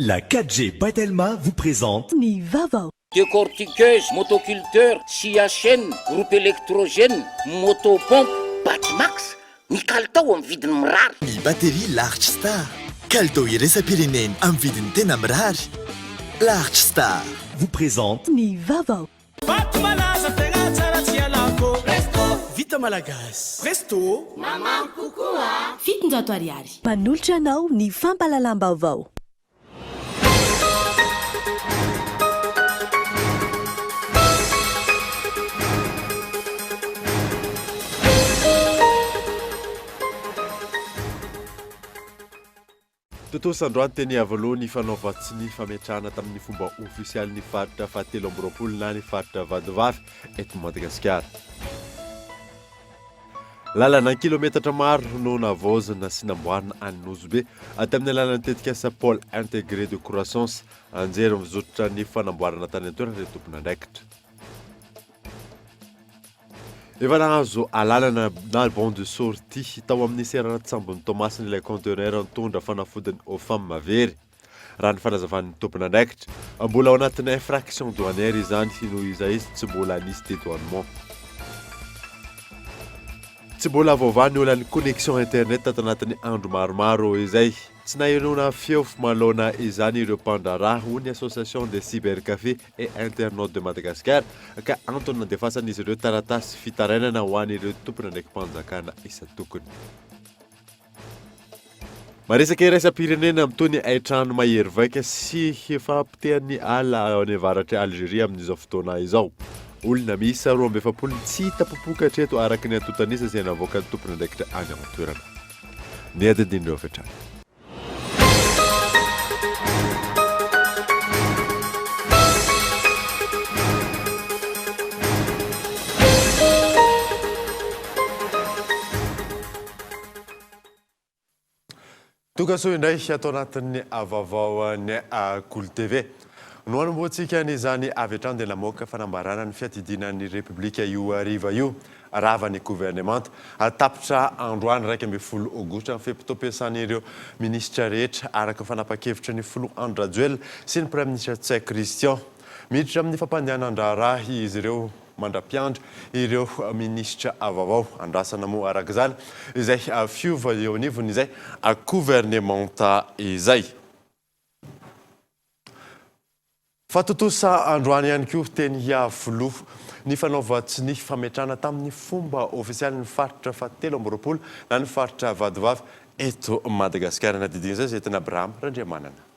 La 4G by Telma vous présente Ny vaovao. Décortiqueuse, motoculteur, scie à chaîne, groupe électrogène, motopompe, Batimax, ny kalitao amin'ny vidiny mirary. Ny batterie Large Star. Kalitao iraisam-pirenena amin'ny vidiny tena mirary. Large Star vous présente. Ny vaovao. Vato malaza tegna tsara tsy ialako Presto Vita malagasy Presto 700 ariary. Manolotra anao ny fampahalalam-baovao. Tontosa androany teny Iavoloha ny fanaovan-tsonia fametrahana tamin'ny fomba ofisialy ny faritra fahatelo amby 20 na ny faritra Vatovavy eto Madagasikara. Lalana an-kilometatra maro no navaozina sy namboarina any Nosy Be tamin'ny alalan'ny tetikasa Pôle Intégré de Croissance. Anjery mizotra ny fanamboarana tany an-toerana ireo tompon'andraikitra. Efa nahazo alalana na bon de sortie tao amin'ny seranan-tsambon'i Toamasina ilay conteneur nitondra fanafodin'ny OFAM very. Raha ny fanazavan'ny tompon'andraikitra, mbola ao anatin'ny infraction douanière izany noho izay izy tsy mbola nisy dédouanement. Tsy mbola voavaha ny olan'ny connexion internet tato anatin'ny andro maromaro izay. Tsy nahenoana feo manoloana izany ireo mpandraharaha, hoy ny Association des cybercafés et internautes de Madagascar, ka antony nandefasan'izy ireo taratasy fitarainana ho an'ireo tompon'andraiki-panjakana isan-tokony. Maresaka iraisam-pirenena mitohy ny haintrano mahery vaika sy fahapotehan'ny ala any avaratr'i Algeria amin'izao fotoana izao. Olona miisa 42 no tsy hita popoka hatreto araka ny antontan'isa izay navoakan'ny tompon'andraikitra any an-toerana. Ny adin'ireo avy hatrany. Tongasoa indray ato anatin'ny vaovaon'ny Kolo TV. Nohanombohantsika an'izany avy hatrany dia namoaka fanambarana ny fiadidiana ny Repoblika io hariva io. Rava ny governemanta. Tapitra androany 11 aogositra ny fe-potoam-piasan'ireo minisitra rehetra araka ny fanapahan-kevitry ny filoha Andry Rajoelina sy ny praiminisitra Ntsay Christian. Miditra amin'ny fampandehanan-draharaha izy ireo. Mandra-piandry ireo minisitra vaovao. Andrasana moa araka izany izay fiova eo anivon'izay governemanta izay. Fa tontosa androany ihany koa teny Iavoloha ny fanaovan-tsonia fametrahana tamin'ny fomba ofisialy ny faritra fahatelo amby 20 na ny faritra Vatovavy eto Madagasikara. Nadidiana izay Zetina Abraham Randriamanana.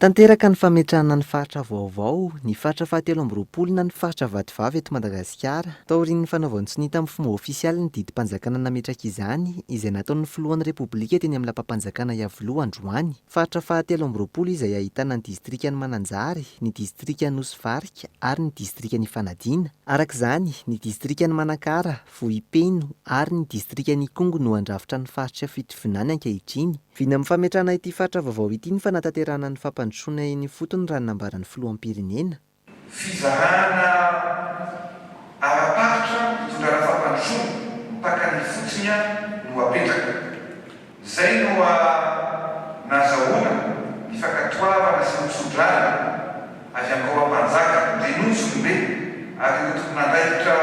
Tanteraka ny fametrahana ny faritra vaovao, ny faritra fahatelo amby 20 na ny faritra Vatovavy eto Madagasikara, taorian'ny fanaovan-tsonia tamin'ny fomba ofisialy ny didim-panjakana nametraka izany, izay nataon'ny filohan'ny Repoblika teny amin'ny lapam-panjakana Iavoloha androany. Faritra fahatelo amby 20 izay ahitana ny distrikan'i Mananjary, ny distrikan'i Nosy Varika ary ny distrikan'i Ifanadiana. Araka izany, ny distrikan'i Manakara, Vohipeno ary ny distrikan'Ikongo no handrafitra ny faritra Fitovinany ankehitriny. Vina amin'ny fametrahana ity faritra vaovao ity ny fanatanterahana ny fampandrosoana eny ifotony raha ny nambaran'ny filoham-pirenena. Fizarana ara-paritra hitondrana fampandrosoana mipaka ny ifotony no apetraka. Izay no nazahoana ny fankatoavana sy ny tso-drano avy Ankoham-panjaka, Ndrenotsonbe ary ireo tompon'andraikitra.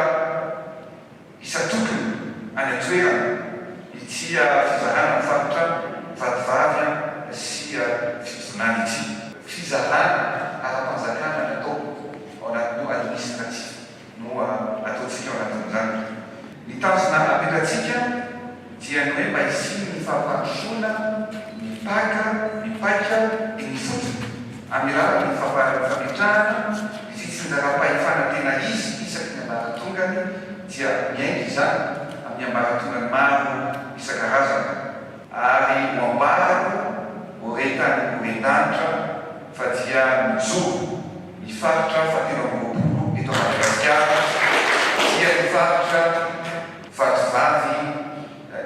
Isan-tokony any an-toerana ity fizarana ny faritra Vatovavy sy Fitovinany ity. Fizarana ara-panjakana ny atao ao anatin'io administratif no ataontsika ao anatin'izany. Ny tanjona apetratsika dia ny hoe mba hisian'ny fampandrosoana mipaka, mipaika eny ifotony amin'ny alalan'ny fametrahana ny fitsinjaram-pahefana tena izy isaky ny ambaratongany dia miainga izany amin'ny ambaratongany maro isan-karazany ary ho ambarako ho re-tany ho ren-danitra fa dia mijoro ny faritra fahatelo amby 20 eto Madagasikara dia ny faritra Vatovavy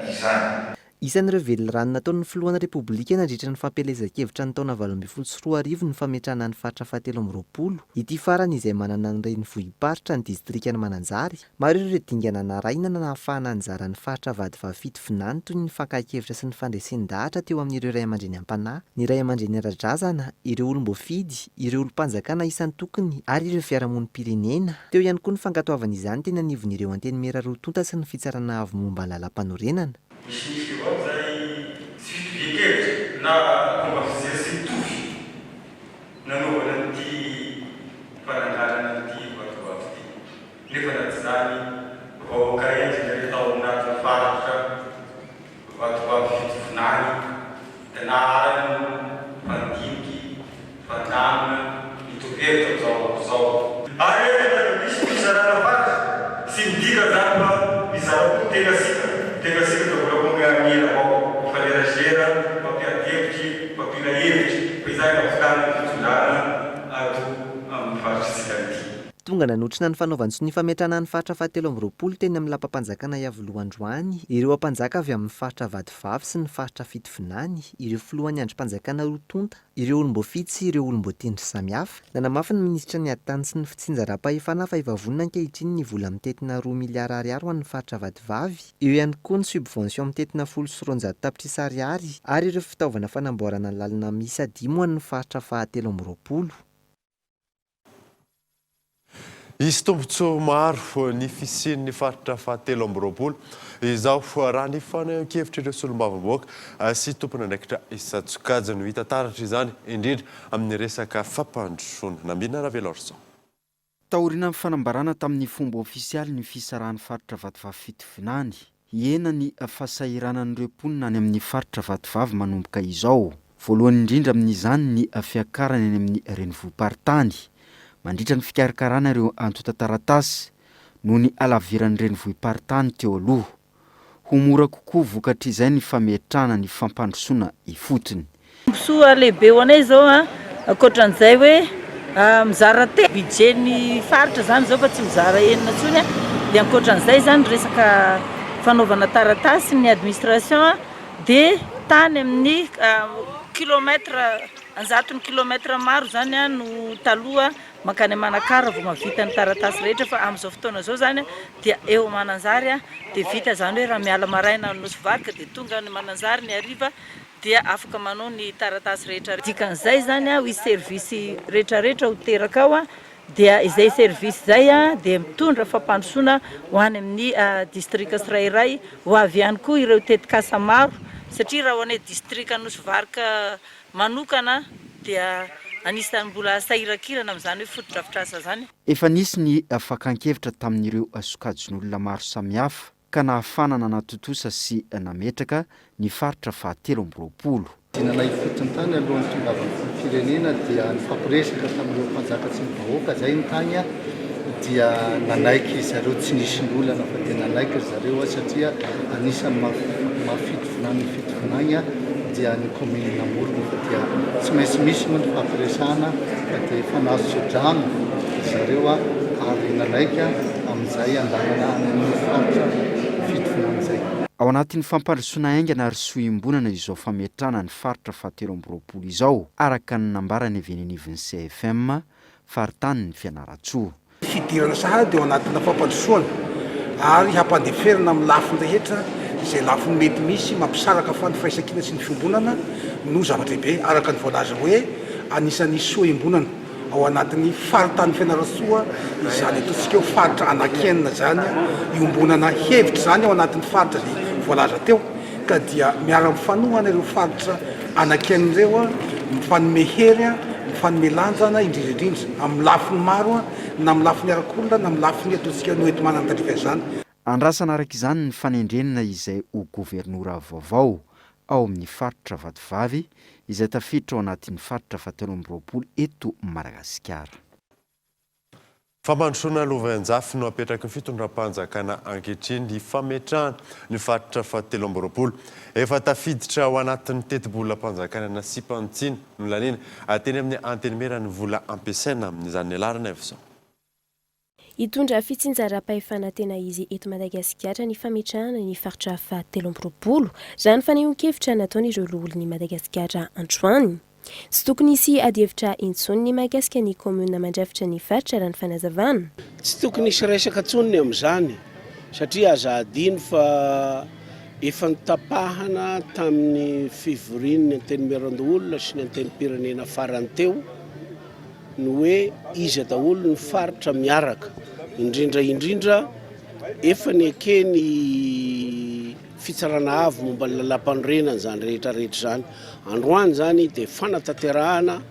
izany. Isan'ireo velirano nataon'ny filohan'ny Repoblika nandritra ny fampielezan-kevitra ny taona 2018 ny fametrahana ny faritra fahatelo amby 20, ity farany izay manana ny renivohi-paritra ny distrikan'i Mananjary. Maro ireo dingana narahina nahafahana nizara ny faritra Vatovavy Fitovinany toy ny fankahan-kevitra sy ny fandresen-dahatra teo amin'ireo ray aman-dreny am-panahy, ny ray aman-dreny ara-drazana, ireo olom-boafidy, ireo olom-panjakana isan-tokony ary ireo fiarahamonim-pirenena. Teo ihany koa ny fankatoavana izany teny anivon'ireo antenimiera roa tonta sy ny fitsarana avo momba ny lalàmpanorenana. Misy niseho ao izay tsy fitovian-kevitra na fomba fijery tsy mitovy nanaovana an'ity fananganana an'ity Vatovavy ity. Nefa na tsy izany, vahoaka hendry re tao anatin'ny faritra Vatovavy Fitovinany dia naharay ny mpandiniky, mpandamina, mitovy hevitra amin'izao andro izao. Ary eto na dia misy fizarana faritra, tsy midika izany fa mizara koa ny tenasika, ny tenasika dia mbola koa miara-mihira avao, mifanerasera, mampiady hevitry, mampila hevitry, fa izany hahavitana ny fitondrana ato amin'ny faritr'isika ity. Tonga nanotrona ny fanaovan-tsonia fametrahana ny faritra fahatelo amby 20 teny amin'ny lapam-panjakana Iavoloha androany ireo ampanjaka avy amin'ny faritra Vatovavy sy ny faritra Fitovinany, ireo filohan'ny andrim-panjakana roa tonta, ireo olom-boafidy sy ireo olom-boatendry samihafa. Nanamafy ny minisitry ny ady tany sy ny fitsinjaram-pahefana fa efa vonona ankehitriny ny vola mitentina roa miliara ariary ho an'ny faritra Vatovavy, eo ihany koa ny subvention mitentina 210 tapitrisa ariary ary ireo fitaovana fanamboarana lalana miisa dimy ho an'ny faritra fahatelo amby 20. Hisy tombontsoa maro ny fisian'ny faritra fahatelo amby 20 izao raha ny fanehoan-kevitr'ireo solombavambahoaka sy tompon'andraikitra isan-tsokajiny. Ho hita taratra izany indrindra amin'ny resaka fampandrosoana. Nambina Raveloarison. Taorian'ny fanambarana tamin'ny fomba ofisialy ny fisarahan'ny faritra Vatovavy Fitovinany, Hihena ny fahasahiranan'ireo mponina any amin'ny faritra Vatovavy manomboka izao. Voalohany indrindra amin'izany ny fiakarany any amin'ny renivohi-paritany. Mandritra ny fikarakarana ireo antontan-taratasy noho ny halaviran'ny renivohi-paritany teo aloha. Ho mora kokoa vokatr'izay ny fametrahana ny fampandrosoana ifotony. Tombontsoa lehibe ho anay izao an, ankoatran'izay hoe mizara telo budget ny faritra izany izao fa tsy mizara enina intsony an, dia ankoatran'izay izany resaka fanaovana taratasy ny administration dia tany amin'ny kilomètre anjatony kilomètre maro izany an no taloha mankany Manakara vao mahavita ny taratasy rehetra fa amin'izao fotoana izao izany dia eo Mananjary dia vita izany hoe raha miala maraina any Nosy Varika dia tonga any Mananjary ny hariva dia afaka manao ny taratasy rehetra. Dikan'izay izany hoy service rehetra rehetra ho teraka ao dia izay service izay dia mitondra fampandrosoana ho any amin'ny distrika tsirairay, ho avy ihany koa ireo tetikasa maro satria raha ho anay distrika Nosy Varika manokana dia anisan'ny mbola sahirankirana amin'izany hoe fotodrafitrasa izany. Efa nisy ny fakan-kevitra tamin'ireo sokajin'olona maro samihafa ka nahafahana nanatontosa sy nametraka ny faritra fahatelo amby 20. Dinana ifotony tany alohan'ny tongavan'ny filoham-pirenena dia nifampiresaka tamin'ireo mpanjaka tsy ny vahoaka zay ny tany dia nanaiky zareo tsy nisy ny olana fa dia nanaiky ry zareo satria anisan'ny maha fito vinany ny fito vinagny dia ny commune Namorona fa dia tsy maintsy misy moa ny fampiresahana fa dia efa nahazo tsodrano ry zareo ary nanaiky amin'izay andalana any amin'ny faritra fito vinany izay. Ao anatin'ny fampandrosoana haingana ary soa iombonana izao fametrahana ny faritra fahatelo amby 20 izao, araka ny nambarany avy eny anivon'ny CFM, faritanin'i Fianarantsoa. Fidirana sahady ao anatina fampandrosoana ary hampandeferana amin'ny lafiny rehetra izay lafiny mety misy mampisaraka fa ny firaisankina sy ny fiombonana no zava-dehibe araka ny voalaza hoe anisan'ny soa iombonana ao anatin'ny faritanin'i Fianarantsoa izany ataontsika hoe faritra anankienina izany iombonana hevitra izany ao anatin'ny faritra izay voalaza teo ka dia miara-mifanohana ireo faritra anankienina ireo, mifanome hery, mifanome lanjana indrindra indrindra amin'ny lafiny maro na amin'ny lafiny arak'olona na amin'ny lafiny ataontsika ny hoenti-manana tandrify an'izany. Andrasana araka izany ny fanendrena izay ho governora vaovao ao amin'ny faritra Vatovavy izay tafiditra ao anatin'ny faritra fahatelo amby 20 eto Madagasikara. Fampandrosoana lovainjafy no apetraky ny fitondram-panjakana ankehitriny ny fametrahana ny faritra fahatelo amby 20. Efa tafiditra ao anatin'ny tetibolam-panjakana nasiam-panitsiana nolaniana teny amin'ny Antenimiera ny vola ampiasaina amin'izany. Laharana Evison. Hitondra fitsinjaram-pahefana tena izy eto Madagasikara ny fametrahana ny faritra faha-23, raha ny fanehoan-kevitra nataon'ireo loholon'i Madagasikara androany. Tsy tokony hisy adihevitra intsony ny mahakasika ny kaominina mandrafitra ny faritra raha ny fanazavana. Tsy tokony hisy resaka intsony ny amin'izany satria aza adino fa efa notapahana tamin'ny fivorian'ny Antenimierandoholona sy ny Antenimpirenena farany teo ny hoe iza daholo ny faritra miaraka, indrindra indrindra efa neken'ny Fitsarana Avo momba ny Lalàmpanorenana izany rehetra rehetra izany. Androany izany dia fanatanterahana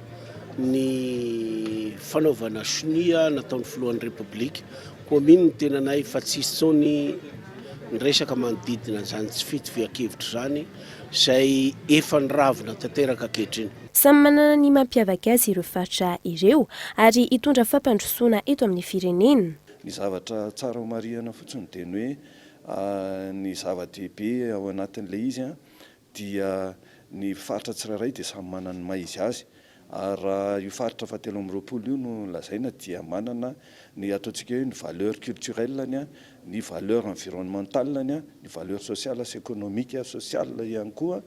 ny fanaovana sonia nataon'ny Filohan'ny Repoblika. Koa mino ny tenanay fa tsy hisy intsony ny resaka manodidina an'izany tsy fitovian-kevitra izany izay efa niravona tanteraka ankehitriny. Samy manana ny mampiavaka azy ireo faritra ireo ary hitondra fampandrosoana eto amin'ny firenena. Ny zavatra tsara ho marihana fotsiny dia ny hoe ny zava-dehibe ao anatin'ilay izy dia ny faritra tsirairay dia samy manana ny maha izy azy ary raha io faritra fahatelo amby roapolo io no lazaina dia manana ny ataontsika hoe ny valeur culturelle-ny, ny valeur environnementale-ny, ny valeur sociale sy économique sociale ihany koa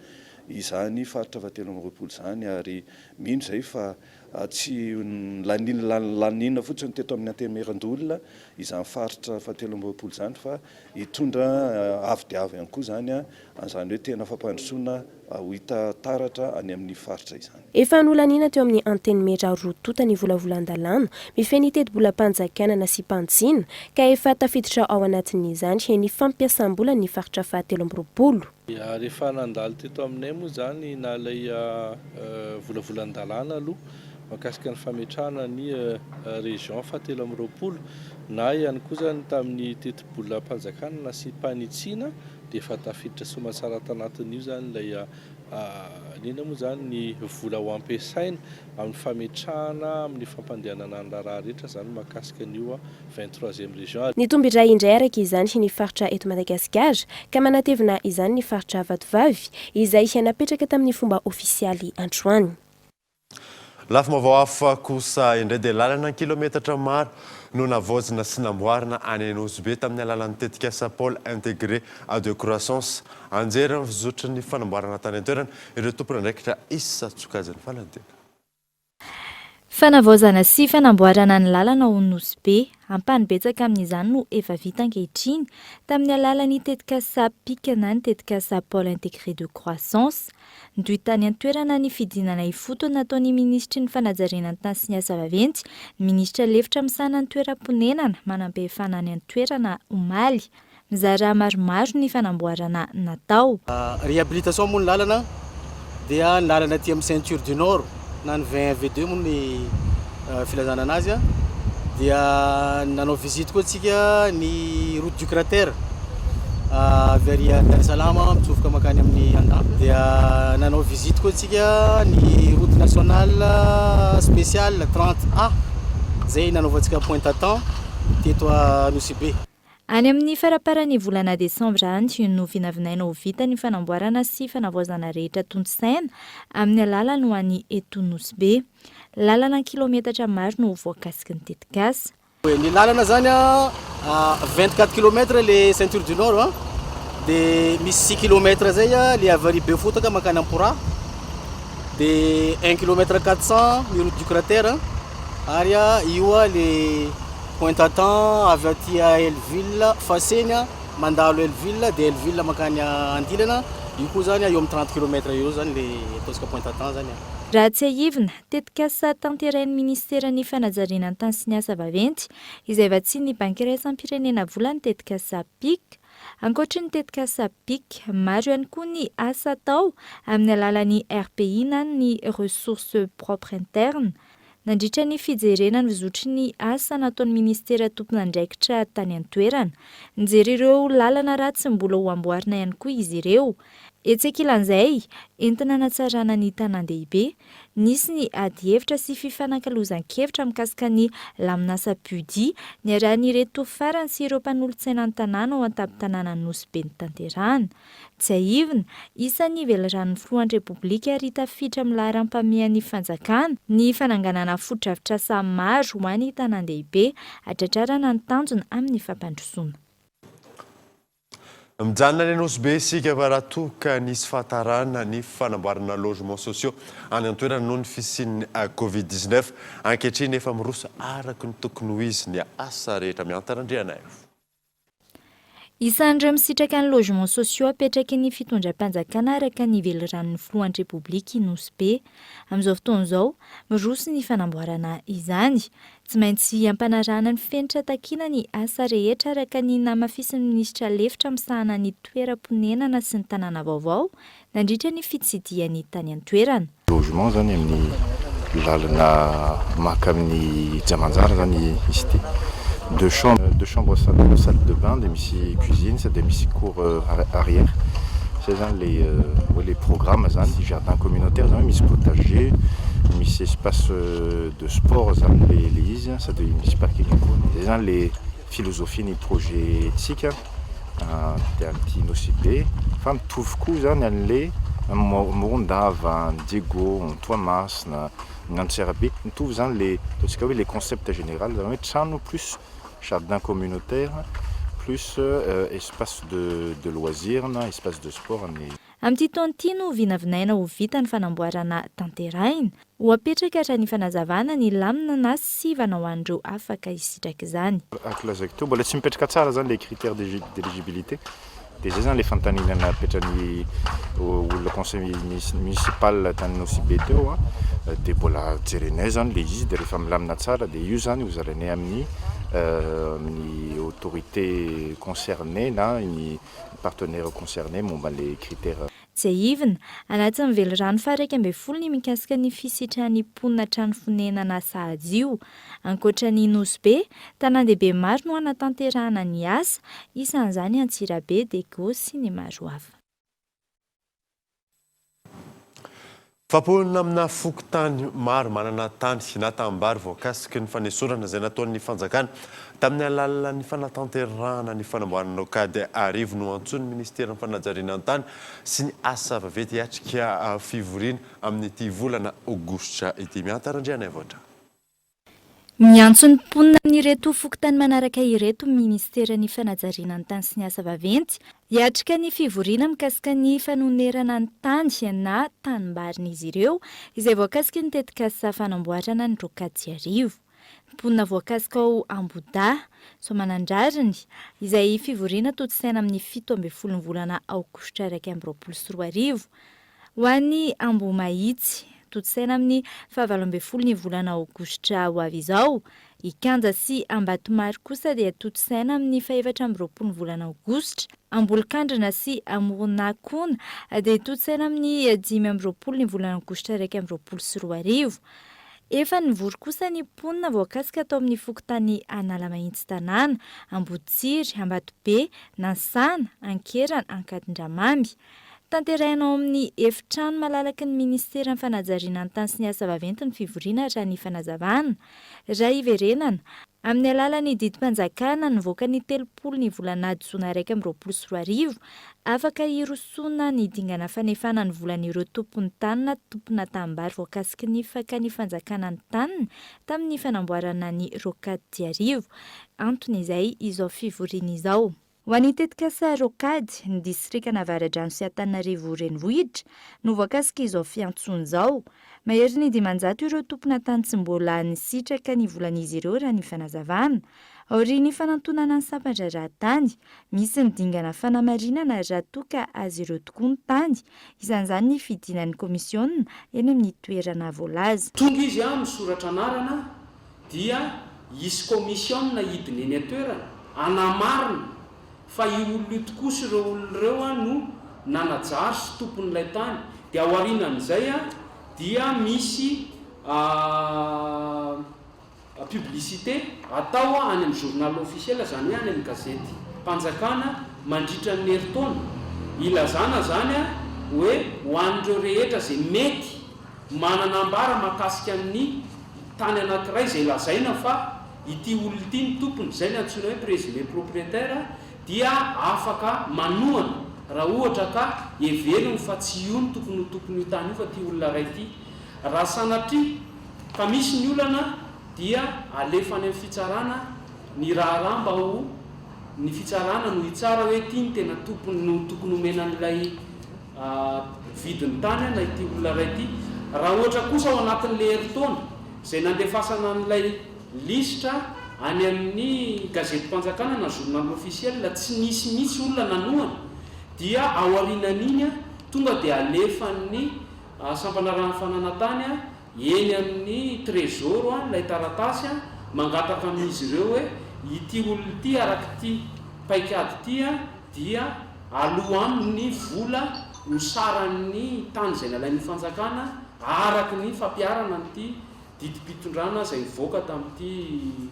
izany faritra fahatelo amby roapolo izany ary mino izay fa tsy laniana laniana fotsiny teto amin'ny Antenimierandoholona izany faritra fahatelo amby roapolo izany fa hitondra avo dia avo ihany koa izany an'izany hoe tena fampandrosoana ho hita taratra any amin'ny faritra izany. Efa nolaniana teo amin'ny Antenimiera roa tonta ny volavolan-dalàna mifehy ny tetibolam-panjakana nasiam-panitsiana ka efa tafiditra ao anatin'izany ny fampiasam-bolan'ny faritra fahatelo amby roapolo. Rehefa nandalo teto aminay moa izany na ilay volavolan-dalàna aloha mahakasika ny fametrahana ny région fahatelo amby roapolo na ihany koa izany tamin'ny tetibolam-panjakana nasiam-panitsiana dia efa tafiditra soamantsara tanatin'io izany ilay inona moa izany ny vola ho ampiasaina amin'ny fametrahana amin'ny fampandehanana ny raharaha rehetra izany mahakasika an'io 23e région. Nitombo iray indray araka izany ny faritra eto Madagasikara ka manatevina izany ny faritra Vatovavy izay napetraka tamin'ny fomba ofisialy androany. Lafim-baovao hafa kosa indray dia lalana an-kilometatra maro no navaozina sy namboarina any Nosy Be tamin'ny alalan'ny tetikasa Pôle Intégré de Croissance. Anjery ny fizotry ny fanamboarana tany an-toerana ireo tompon'andraikitra isan-tsokajin'ny fanadina. Fanavaozana sy fanamboarana ny lalana ao Nosy Be. Ampahany betsaka amin'izany no efa vita ankehitriny tamin'ny alalan'ny tetikasa PIC na ny tetikasa Pôle Intégré de Croissance. Nitohy tany an-toerana ny fidinana ifotony nataon'ny minisitry ny fanajariana ny tany sy ny asa vaventy, ny minisitra lefitra misahana ny toeram-ponenana, manam-pahefana any an-toerana, omaly. Mizara maromaro ny fanamboarana natao. Réhabilitation moa ny lalana dia ny lalana aty amin'ny ceinture du nord na ny V1 V2 moa ny filazana anazy dia nanao visite koa tsika ny route du cratère avy ary Dar-es-Salaam mitsofoka mankany amin'ny Andapa dia nanao visite koa tsika ny route nationale spéciale 30 A zay nanaovantsika pointe à temps teto Nosy Be. Any amin'ny faramparan'ny volana desambra any no vinavinaina ho vita ny fanamboarana sy fanavaozana rehetra tontosaina amin'ny alalany ho an'ny eto Nosy Be. Lalana an-kilaometatra maro no ho voakasiky ny tetikasa. Ny lalana zany 24 kilomètres le ceinture du nord de misy 6 kilomètres zay le avy ary Befotaka mankany Amporaha de 1 kilomètre 400 ny route du cratère ary io le Pointe à Temps avy aty Hell-Ville Faseny mandalo Hell-Ville dia Hell-Ville mankany Andilana, io koa zany eo amin'ny 30 kilomètres eo zany le ataontsika Pointe à Temps zany. Raha tsiahivina, tetikasa tanterahin'ny minisiteran'ny fanajariana ny tany sy ny asa vaventy, izay vatsian'ny Banky iraisam-pirenena vola ny tetikasa pic. Ankoatry ny tetikasa pic, maro ihany koa ny asa atao amin'ny alalan'ny RPI na ny ressources propres internes. Nandritra ny fijerena ny fizotry ny asa nataon'ny minisitera tompon'andraikitra tany an-toerana. Nijery ireo lalana ratsy mbola ho amboarina ihany koa izy ireo. Etsy ankilan'izay, entina hanatsarana ny tanàn-dehibe, nisy ny adihevitra sy fifanakalozan-kevitra mikasika ny laminasa PUDI niarahan'ireto farany sy ireo mpanolotsaina ny tanàna ao an-tampon-tanànan'i Nosy Be notanterahana. Tsiahivina, isan'ny veliranon'ny filohan'ny Repoblika ary tafiditra amin'ny laharam-pahamehan'ny fanjakana ny fananganana fotodrafitrasa maro ho an'ny tanàn-dehibe hatratrarana ny tanjona amin'ny fampandrosoana. Mijanona any Nosy Be isika fa raha toa ka nisy fahatarana ny fanamboarana logements sociaux any an-toerana noho ny fisian'ny Covid 19, ankehitriny efa miroso araka ny tokony ho izy ny asa rehetra. Miantana Andrianaivo. Isan'ireo misitraka ny logements sociaux apetraky ny fitondram-panjakana araka ny veliranon'ny filohan'ny Repoblika i Nosy Be. Amin'izao fotoana izao, miroso ny fanamboarana izany. Tsy maintsy ampanarahana ny fenitra takiana ny asa rehetra araka ny namafisin'ny minisitra lefitra misahana ny toeram-ponenana sy ny tanàna vaovao nandritra ny fitsidihany tany an-toerana. Logement zany amin'ny lalana maka amin'ny Jamanjara zany izy ity. Deux chambres, deux chambres salle, salle de bain dia misy cuisine sady misy cour arrière. Zay zany le hoe le programme zany, jardin communautaire zany hoe misy potager, misy espace de sport zany le le izy an, sady misy parking koa, zay zany le philosophie ny projet tsika de amin'ity Nosy Be fa mitovy koa zany an'le Morondava, Diego, Toamasina, ny Antsirabe, mitovy zany le ataontsika hoe le concept général zany hoe trano plus jardin communautaire plus espace de de loisir na espace de sport ny. Amin'ity taona ity no vinavinaina ho vita ny fanamboarana tanterahina. Ho apetraka raha ny fanazavana ny lamina na sivana ho an'ireo afaka hisitraka izany. Araka lazaiko teo, mbola tsy mipetraka tsara zany le critère d'éligibilité, de zay zany le fanontaniana napetran'ny olona conseil municipal tany Nosy Be teo an, de mbola jerenay zany le izy de rehefa milamina tsara de io zany ho zarainay amin'ny amin'ny autorité concernée na ny partenaire concerné momba an'le critère. Tsiahivina, anatin'ny velirano faha-11 ny mikasika ny fisitrahan'ny mponina trano fonenana sahaza io. Ankoatra ny Nosy Be, tanàn-dehibe maro no hanatanterahana ny asa, isan'izany Antsirabe, Diego sy ny maro hafa. Fampohana amina fokontany maro manana tany na tanimbary voakasiky ny fanesorana izay nataon'ny fanjakana tamin'ny alalan'ny fanatanterahana ny fanamboarana OCAD arivo no antsoin'ny minisiteran'ny fanajariana ny tany sy ny asa vaventy hiatrika fivoriana amin'ity volana aogositra ity. Mianta Randrianaivo hatrany. Miantso ny mponina amin'ireto fokontany manaraka ireto ny minisiteran'ny fanajariana ny tany sy ny asa vaventy hiatrika ny fivoriana mikasika ny fanonerana ny tany na tanimbarin'izy ireo izay voakasiky ny tetikasa fanamboarana ny Rokajiarivo. Ny mponina voakasika ao Ambohidahy, Soamanandrariny, izay fivoriana tontosaina amin'ny 17 ny volana aogositra 2021. Ho an'i Ambohimahitsy, tontosaina amin'ny faha-18 ny volana aogositra ho avy izao. Ikanja sy Ambatomaro kosa dia tontosaina amin'ny faha-24 ny volana aogositra. Ambolokandrina sy Amoronakona dia tontosaina amin'ny 25 ny volana aogositra 2021. Efa nivory kosa ny mponina voakasika tao amin'ny fokontany Analamahitsy Tanàna, Amboditsiry, Ambatobe, Nansana, Ankerana, Ankadindramamy. Tanterahina ao amin'ny efitrano malalaky ny minisiteran'ny fanajariana ny tany sy ny asa vaventy ny fivoriana raha ny fanazavana. Raha hiverenana, amin'ny alalan'ny didim-panjakana nivoaka ny 30 ny volana jona 2021, afaka hirosoana ny dingana fanefana ny volan'ireo tompon'ny tany na tompona tanimbary voakasiky ny fakan'ny fanjakana ny taniny tamin'ny fanamboarana ny Rocade Diarivo. Antony izay izao fivoriana izao. Ho an'ny tetikasa Rocade, ny distrikan'Avaradrano sy Antananarivo Renivohitra no voakasik'izao fiantsoana izao. Maherin'ny 500 ireo tompona tany tsy mbola nisitraka ny volan'izy ireo raha ny fanazavana. Aorian'ny fanantonana ny sampan-draharaha tany, misy ny dingana fanamarinana raha toa ka azy ireo tokoa ny tany, isan'izany ny fidinan'ny komisiona eny amin'ny toerana voalaza. Tonga izy misoratra anarana dia hisy commission hidina eny an-toerana hanamarina fa io olona io tokoa sy ireo olona ireo no nanajary sy tompon'ilay tany, dia aorianan'izay dia misy publicité atao any amin'ny journal officiel, izany hoe any amin'ny gazety mpanjakana mandritra ny herintaona, ilazana izany. hoe ho an'ireo rehetra izay mety manana ambara mahakasika ny tany anankiray izay lazaina fa ity olona ity no tompony, izay no antsoina hoe présumé propriétaire, dia afaka manohana raha ohatra ka heveriny fa tsy io no tokony ho tompon'io tany io fa ity olona iray ity. Raha sanatria ka misy ny olana dia alefa any amin'ny fitsarana ny raharaha mba ho ny fitsarana no hitsara hoe ity no tena tompony no tokony homena an'ilay vidin'ny tany na ity olona iray ity. Raha ohatra kosa ao anatin'ilay herintaona izay nandefasana an'ilay lisitra any amin'ny gazetim-panjakana na journal officiel tsy nisy mihitsy olona nanohana dia aorianan'iny tonga dia alefan'ny sampanarahan'ny fananantany eny amin'ny Trésor ilay taratasy mangataka amin'izy ireo hoe ity olona ity araka ity paikady ity dia aloa aminy ny vola ho saran'ny tany izay nalain'ny fanjakana araka ny fampiharana an'ity didim-pitondrana izay nivoaka tamin'ity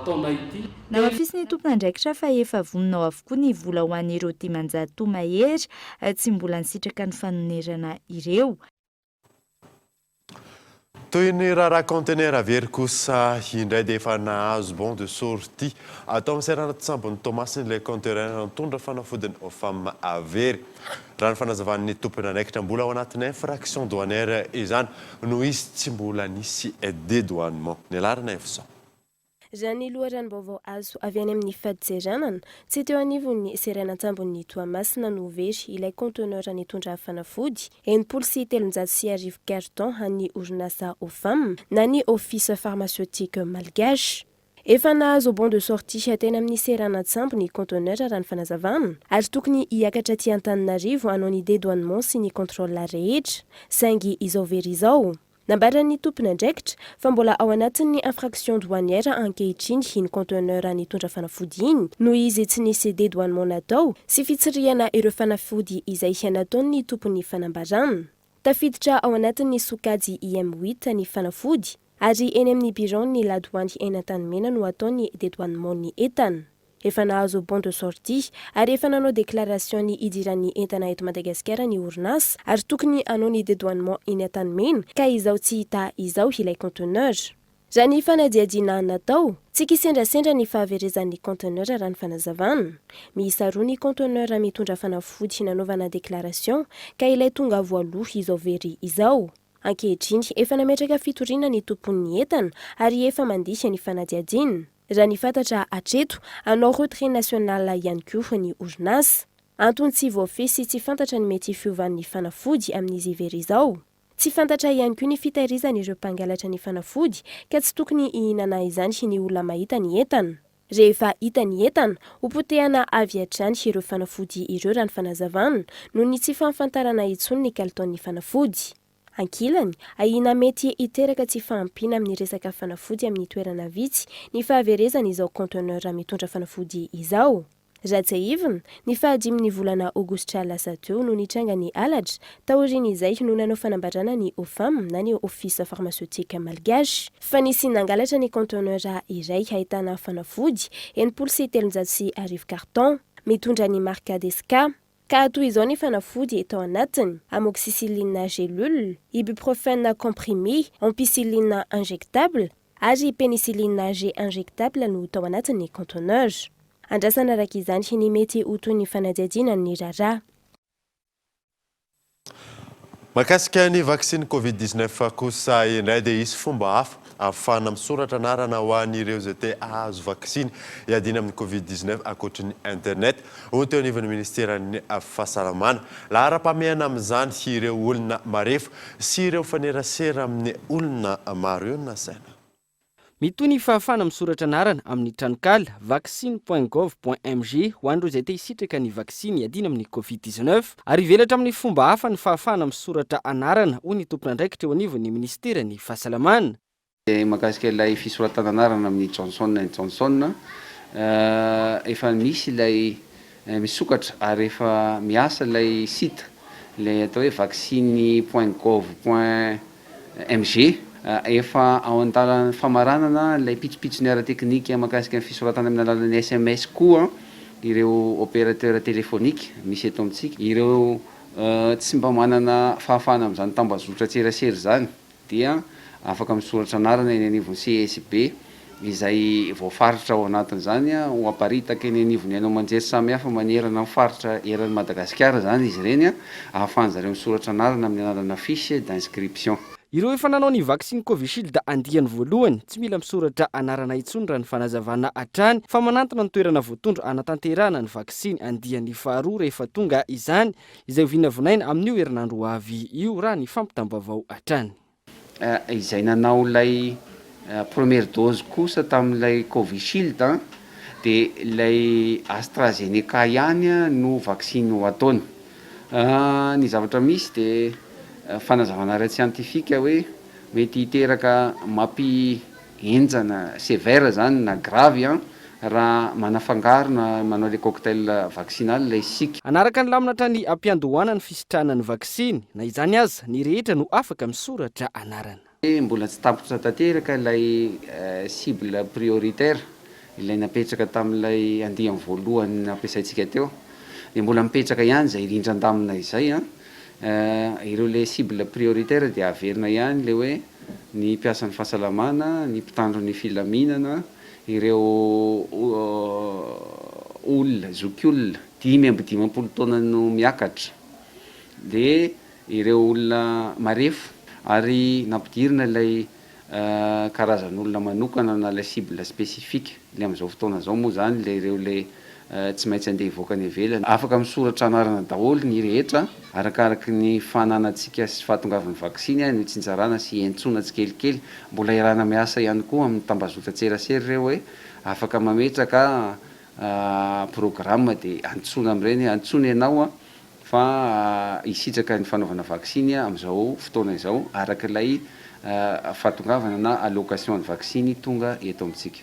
taona ity. Namafisin'ny tompon'andraikitra fa efa vonona ao avokoa ny vola ho an'ireo 500 mahery tsy mbola nisitraka ny fanonerana ireo. Toy ny raharaha kaontenera very kosa indray dia efa nahazo bon de sortie tao amin'ny seranan-tsambon'i Toamasina ilay kaontenera nitondra fanafodin'ny Ofam very. Raha ny fanazavan'ny tompon'andraikitra, mbola ao anatin'ny infraction douanière izany noho izy tsy mbola nisy dédouanement. Ny laharana Efson. Raha ny loharanom-baovao azo avy any amin'ny fadintseranana, tsy teo anivon'ny seranan-tsambon'i Toamasina no very ilay conteneur nitondra fanafody, 1360 cartons an'ny orinasa Ofam na ny Office Pharmaceutique Malgache. Efa nahazo bon de sortie teny amin'ny seranan-tsambo ny conteneur raha ny fanazavana, ary tokony hiakatra aty Antananarivo hanao ny dédouanement sy ny contrôle rehetra, saingy izao very izao. Nambaran'ny tompon'andraikitra fa mbola ao anatin'ny infraction douanière ankehitriny iny conteneur nitondra fanafody iny noho izy tsy nisy dédouanement natao sy fitsirihana ireo fanafody izay nataon'ny tompon'ny fanambarana. Tafiditra ao anatin'ny sokajy IM huit ny fanafody ary eny amin'ny biraon'ny ladoany eny Antanimena no atao ny dédouanement ny entana. Efa nahazo bon de sortie ary efa nanao déclaration ny hidiran'ny entana eto Madagasikara ny orinasa ary tokony hanao ny dédouanement eny Antanimena ka izao tsy hita izao ilay conteneur. Raha ny fanadihadiana natao, tsy kisendrasendra ny fahaverezan'ny conteneur raha ny fanazavana. Miisa roa ny conteneur mitondra fanafody nanaovana déclaration ka ilay tonga voaloha izao very izao. Ankehitriny, efa nametraka fitoriana ny tompon'ny entana ary efa mandeha ny fanadihadiana. Raha ny fantatra hatreto, hanao retrait national ihany koa ny orinasa. Antony tsy voafehy sy tsy fantatra ny mety fiovan'ny fanafody amin'izy very izao. Tsy fantatra ihany koa ny fitahirizan'ireo mpangalatra ny fanafody ka tsy tokony hihinana izany ny olona mahita ny entana. Rehefa hita ny entana, hopotehana avy hatrany ireo fanafody ireo raha ny fanazavana, noho ny tsy fahafantarana intsony ny kalitaon'ny fanafody. Ankilany, ahiana mety hiteraka tsy fahampiana amin'ny resaka fanafody amin'ny toerana vitsy ny fahaverezan'izao conteneur mitondra fanafody izao. Raha tsiahivina, ny fahadimin'ny volana aogositra lasa teo no nitranga ny halatra, taorian'izay no nanao fanambarana ny OFAM na ny Office Pharmaceutique Malgache, fa nisy nangalatra ny conteneur iray ahitana fanafody 1360 cartons, mitondra ny marika Desca. Ka toy izao ny fanafody tao anatiny, amoxicilline gélule, ibuprofène comprimé, ampicilline injectable ary pénicilline G injectable no tao anatin'ny conteneur. Andrasana araka izany ny mety ho tohin'ny fanadihadiana ny raharaha. Mahakasika ny vaksiny Covid 19 kosa indray dia hisy fomba hafa ahafahana misoratra anarana ho an'ireo izay te hahazo vaksiny hiadiana amin'ny Covid 19 ankoatry ny internet, hoy ny teo anivon'ny minisiteran'ny fahasalamana. Laharam-pahamehana amin'izany ireo olona marefo sy ireo mifanerasera amin'ny olona maro eo no nasaina. Mitohy ny fahafahana misoratra anarana amin'ny tranonkala vaksiny point gov point mg ho an'ireo izay te hisitraka ny vaksiny hiadiana amin'ny Covid 19 ary hivelatra amin'ny fomba hafa ny fahafahana misoratra anarana, hoy ny tompon'andraikitra eo anivon'ny minisiteran'ny fahasalamana. Mahakasika ilay fisoratana anarana amin'ny Johnson and Johnson, efa misy ilay misokatra ary efa miasa ilay site, ilay atao hoe vaksiny point gov point MG, Efa ao an-dalan'ny famaranana ilay pitsopitsony ara-teknika mahakasika ny fisoratana amin'ny alalan'ny sms koa ireo opérateur téléphonique misy eto amintsika. Ireo tsy mba manana fahafahana amin'izany tambazotran-tserasera izany dia afaka misoratra anarana eny anivon'ny CSB izay voafaritra ao anatin'izany ho aparitaka eny anivon'ny haino aman-jery samihafa manerana ny faritra eran'i Madagasikara izany izy ireny ahafahan'zareo misoratra anarana amin'ny alalana fiche d'inscription. Ireo efa nanao ny vaksiny Covishield andiany voalohany, tsy mila misoratra anarana intsony raha ny fanazavana hatrany fa manantona ny toerana voatondro hanatanterahana ny vaksiny andiany faharoa rehefa tonga izany, izay ho vinavinaina amin'io herinandro ho avy io raha ny fampitam-baovao hatrany. Izay nanao ilay première dose kosa tamin'ilay Covishield dia ilay AstraZeneca ihany no vaksiny ho ataony. Ny zavatra misy dia fanazavana ara-tsiantifika hoe mety hiteraka mampihenjana, sévère zany na grave an, raha manafangaro na manao ilay cocktail vaccinal isika. Hanaraka ny lamina hatrany am-piandohana ny fisitrahana ny vaksiny. Na izany aza, ny rehetra no afaka misoratra anarana. Mbola tsy tapitra tanteraka ilay cible prioritaire, ilay napetraka tamin'ilay andiany voalohany nampiasaintsika teo. Dia mbola mipetraka ihany izay rindran-damina izay an. Ireo ilay cible prioritaire dia averina ihany ilay hoe ny mpiasan'ny fahasalamana, ny mpitandro ny filaminana, ireo olona, zokiolona 55 taona no miakatra. Dia ireo olona marefo ary nampidirina ilay karazan'olona manokana na ilay cible spécifique, ilay amin'izao fotoana izao moa izany ilay ireo ilay tsy maintsy andeha hivoaka any ivelany. Afaka misoratra anarana daholo ny rehetra, arakaraky ny fananantsika sy fahatongavan'ny vaksiny no itsinjarana sy iantsoana tsikelikely. Mbola iarahana miasa ihany koa amin'ny tambazotran-tserasera ireo hoe afaka mametraka programme dia antsoina amin'ireny, antsoina ianao fa hisitraka ny fanaovana vaksiny amin'izao fotoana izao araka ilay fahatongavana na allocation ny vaksiny tonga eto amintsika.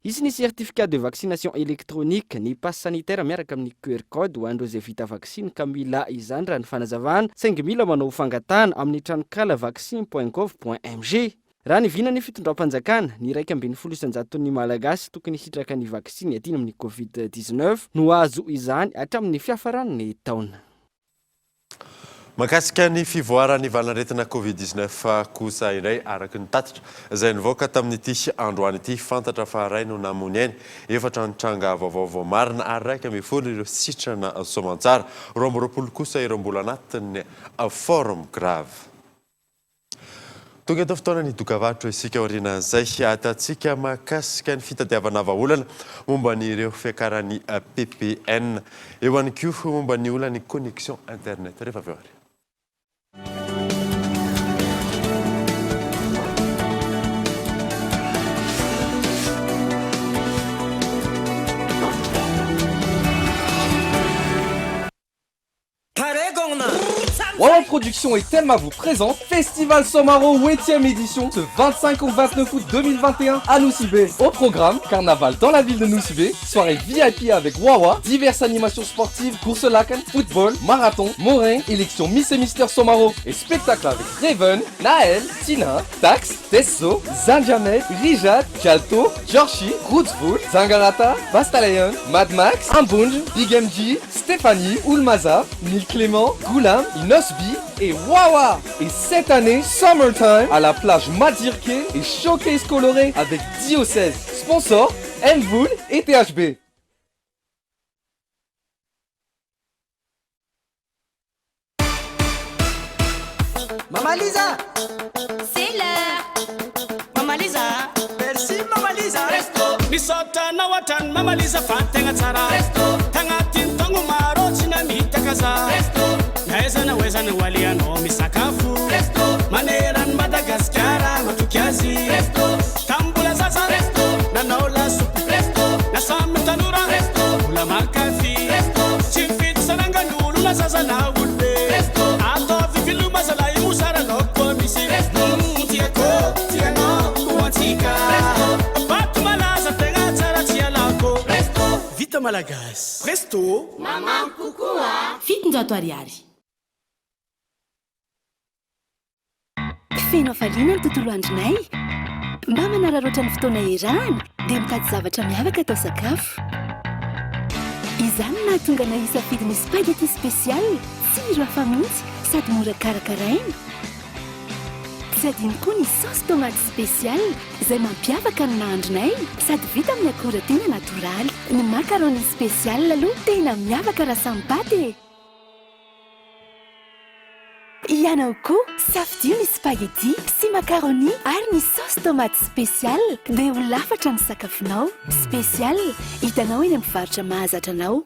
Hisy ny certificat de vaccination électronique, ny pass sanitaire miaraka amin'ny QR code ho an'ireo izay vita vaksiny ka mila izany raha ny fanazavana, saingy mila manao fangatahana amin'ny tranonkala vaccin point gov point mg. Raha ny vinan'ny fitondram-panjakana, ny 11 isan-jaton'ny Malagasy tokony hisitraka ny vaksiny iadiana amin'ny Covid 19 no hahazo izany hatramin'ny fiafaran'ny taona. Mahakasika ny fivoaran'ny valanaretina Covid 19 kosa indray, araka ny tatitra izay nivoaka tamin'ity androany ity, fantatra fa iray no namoy ny ainy, efatra ny tranga vaovao voamarina ary 11 ireo sitrana soamantsara, 22 kosa ireo mbola anatin'ny forme grave. Tonga eto fotoana ny dokavarotra isika aorianan'izay ahitantsika mahakasika ny fitadiavana vahaolana momba ny ireo fiakaran'ny ppn. Eo ihany koa momba ny olan'ny connexion internet rehefa avy eo ary. Wawa Production et Telma vous présentent Festival Somaro 8ème édition ce 25 au 29 août 2021 à Nosy Be. Au programme, carnaval dans la ville de Nosy Be, soirée VIP avec Wawa, diverses animations sportives, course lacan, football, marathon, morin, élection Miss et Mister Somaro et spectacle avec Raven, Naël, Tina, Tax, Tesso, Zanjamet, Rijat, Jalto, Georgie, Rootswood, Zangarata, Bastalayon, Mad Max, Ambonj, Big MG, Stéphanie, Oulmaza, Mille Clément, Goulam, Inosbi et Wawa. Et cette année, Summertime à la plage Madirke et Showcase coloré avec Diocèse. Sponsor, Envoul et THB. Maman Lisa C'est l'heure Maman Lisa Merci Maman Lisa Presto Misaotra anao hatrany Maman Lisa fa tegna tsara Presto Tagnatin'ny taogno maro tsy namitaka za Presto Na aiza na ho aiza no alehanao misakafo Presto Maneran'i Madagasikara matoky azy Presto Tamin'ny mbola zaza Presto Nanao lasopy Presto Na samy tanora Presto Mbola mankafy Presto Tsy mifidy sarangan'olo na zaza na olobe Presto Ataovy veloma zalahy mosara laoko misy Presto Tiako, tianao, ho antsika Presto Vato malaza tegna tsara tsy alako Presto Vita malagasy Presto Mamamy kokoa 700 ariary. Feno hafaliana ny tontolo andronay. Mba manararaotra ny fotoana iarahana dia mitady zavatra miavaka atao sakafo. Izany no nahatonga anay hisafidy ny spaghetti spécial. Tsiro hafa mihitsy sady mora karakaraina. Tsy adino koa ny saosy tomate spécial izay mampiavaka ny nahandronay sady vita amin'ny akora tena natoraly. Ny macaroni spécial aloha tena miavaka raha samy paty e! Ianao koa, safidio ny spaghetti sy macaroni ary ny saosy tomate spécial dia ho lafatra ny sakafonao. Spécial, hitanao eny amin'ny mpivarotra mahazatra anao.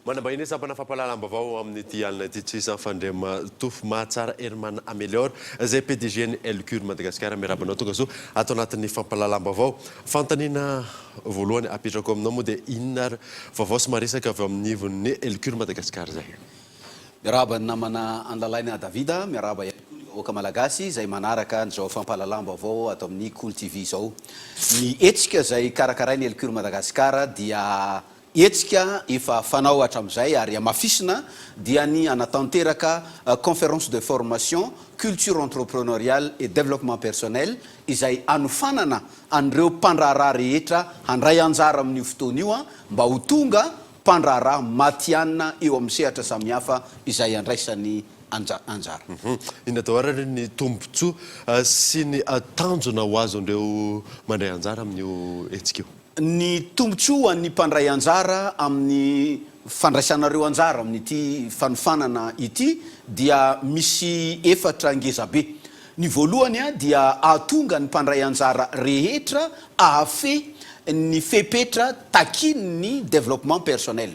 Manambahiny sampana fampahalalam-baovao amin'ity alina ity tsy isan'ny Fandriamatofo Mahatsara Herman Amelior izay PDG-n'ny Elcure Madagascar. Miarahaba anao tonga soa ato anatin'ny fampahalalam-baovao. Fanontaniana voalohany apetrako aminao moa dia inona ary vaovao sy maresaka avy ao amin'ny ivon'ny Elcure Madagascar izay? Miarahaba ny namana Andalaina Davida, miarahaba ihany koa ny vahoaka Malagasy izay manaraka an'izao fampahalalam-baovao ato amin'ny Kolo TV izao. Ny hetsika izay karakarain'ny Elcure Madagascar dia hetsika efa fanao hatramin'izay ary hamafisina dia ny hanatanteraka conférence de formation culture entrepreneuriale et développement personnel izay hanofanana an'ireo mpandraharaha rehetra handray anjara amin'io fotoana io mba ho tonga mpandraharaha matihanina eo amin'ny sehatra samihafa izay andraisany anjara. Inona daholo ary ny tombontsoa sy ny tanjona ho azon'ireo mandray anjara amin'io hetsika io? Ny tombontsoa ho an'ny mpandray anjara amin'ny fandraisanareo anjara amin'ity fanofanana ity dia misy efatra ngezabe. Ny voalohany dia hahatonga ny mpandray anjara rehetra hahafehy ny fepetra takian'ny développement personnel.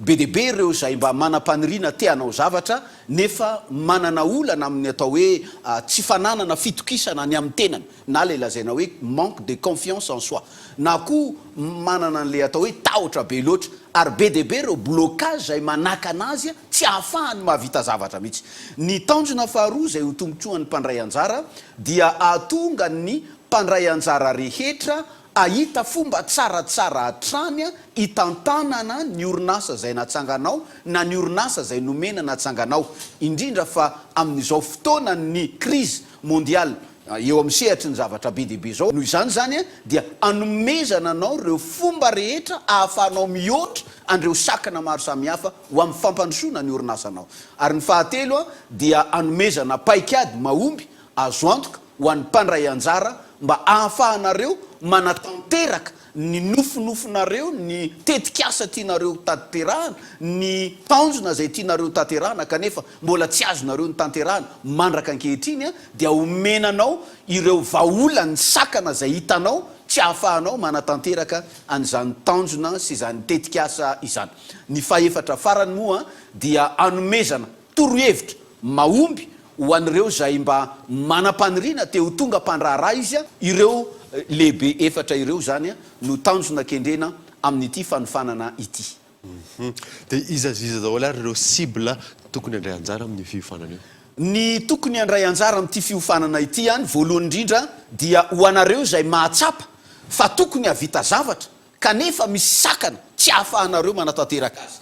Be dia be ireo izay mba manam-paniriana te hanao zavatra nefa manana olana amin'ny atao hoe tsy fananana fitokisana ny amin'ny tenany na ilay lazaina hoe manque de confiance en soi na koa manana an'ilay atao hoe tahotra be loatra ary be dia be ireo blocage izay manakana azy tsy ahafahany mahavita zavatra mihitsy. Ny tanjona faharoa izay ho tombontsoan'ny mpandray anjara dia hahatonga ny mpandray anjara rehetra hahita fomba tsaratsara hatrany hitantanana ny orinasa izay natsanganao na ny orinasa izay nomena natsanganao, indrindra fa amin'izao fotoanan'ny crise mondiale eo amin'ny sehatry ny zavatra be dia be izao. Noho izany izany dia hanomezana anao ireo fomba rehetra ahafahanao mihoatra an'ireo sakana maro samihafa ho amin'ny fampandrosoana ny orinasanao. Ary ny fahatelo dia hanomezana paikady mahomby azo antoka ho an'ny mpandray anjara mba ahafahanareo manatanteraka ny nofinofinareo, ny tetikasa tianareo tanterahana, ny tanjona izay tianareo tanterahana kanefa mbola tsy azonareo notanterahana mandraka ankehitriny dia omena anao ireo vahaolan'ny sakana izay hitanao tsy ahafahanao manatanteraka an'izany tanjona sy izany tetikasa izany. Ny fahefatra farany moa dia anomezana torohevitra mahomby ho an'ireo izay mba manam-paniriana te ho tonga mpandraharaha izy, ireo lehibe efatra ireo izany no tanjona kendrena amin'ity fanofanana ity. Dia iza sy iza daholo ary ireo cible tokony handray anjara amin'io fiofanana io? Ny tokony handray anjara amin'ity fiofanana ity any, voalohany indrindra dia ho anareo izay mahatsapa fa tokony hahavita zavatra kanefa misy sakana tsy ahafahanareo manatanteraka azy.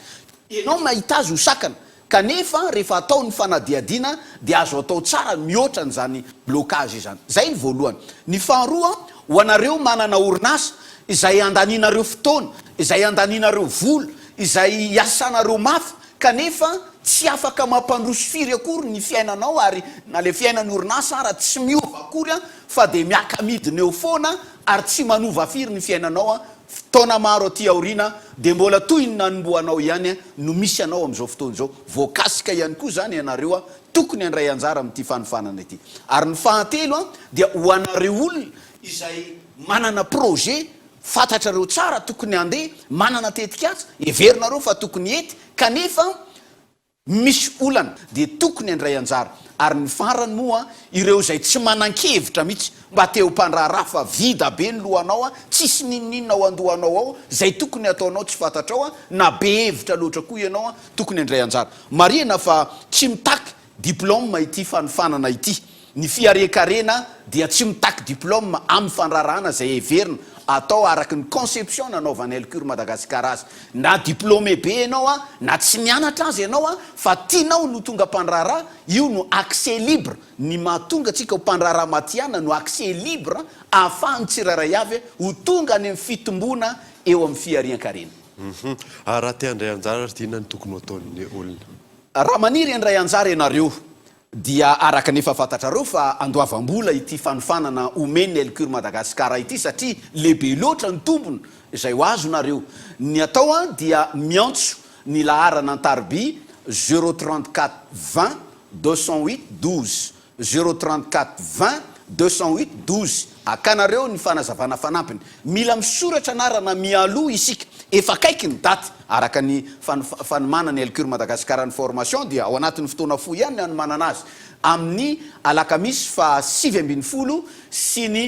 Ianao mahita azy ho sakana, kanefa rehefa atao ny fanadihadiana dia azo atao tsara mihoatra an'izany blocage izany. Izay ny voalohany. Ny faharoa, ho anareo manana orinasa, izay andanianareo fotoana, izay andanianareo vola, izay iasanareo mafy, kanefa tsy afaka mampandroso firy akory ny fiainanao ary na ilay fiainan'ny orinasa ara tsy miova akory fa dia miaka-midina eo foana ary tsy manova firy ny fiainanao an, fotoana maro aty aoriana dia mbola toy ny nanombohanao ihany no misy anao amin'izao fotoana izao, voakasika ihany koa izany ianareo an, tokony handray anjara amin'ity fanofanana ity. Ary ny fahatelo an, dia ho anareo olona izay manana projet fantatrareo tsara tokony handeha, manana tetikasa, heverinareo fa tokony hety kanefa Misy olana dia tokony handray anjara ary ny farany moa ireo izay tsy manan-kevitra mihitsy mba te ho mpandraharaha fa vida be ny lohanao tsisy n'inon'inona ao an-dohanao ao izay tokony hataonao tsy fantatrao na be hevitra loatra koa ianao tokony handray anjara. Marihina fa tsy mitaky diplôme ity fanofanana ity. Ny fiharian-karena dia tsy mitaky diplôme amin'ny fandraharahana izay heverina. atao araka ny conception nanaovan'ny Elcure Madagascar azy. Na diplômé be ianao a, na tsy nianatra aza ianao a, fa tianao no tonga mpandraharaha, io no accès libre, ny mahatonga antsika ho mpandraharaha matihanina no accès libre ahafahan'ny tsirairay avy ho tonga any amin'ny fitomboana eo amin'ny fiharian-karena. Hum. Ary raha te handray anjara ary dia inona no tokony ho ataon'ny olona? Raha maniry handray anjara ianareo dia araka ny efa fantatrareo fa andoavam-bola ity fanofanana omen'ny Elcure Madagascar ity satria lehibe loatra ny tombony izay ho azonareo. Ny atao dia miantso ny laharana an-tariby zéro 34 20 208 12 Zéro 34 20 208 12 Akanareo ny fanazavana fanampiny. Mila misoratra anarana mialoha isika. Efa akaiky ny daty. Araka ny fanomanan'ny Elcure Madagascar ny formation dia ao anatin'ny fotoana fohy ihany ny hanomanana azy. Amin'ny alakamisy faha 19 sy ny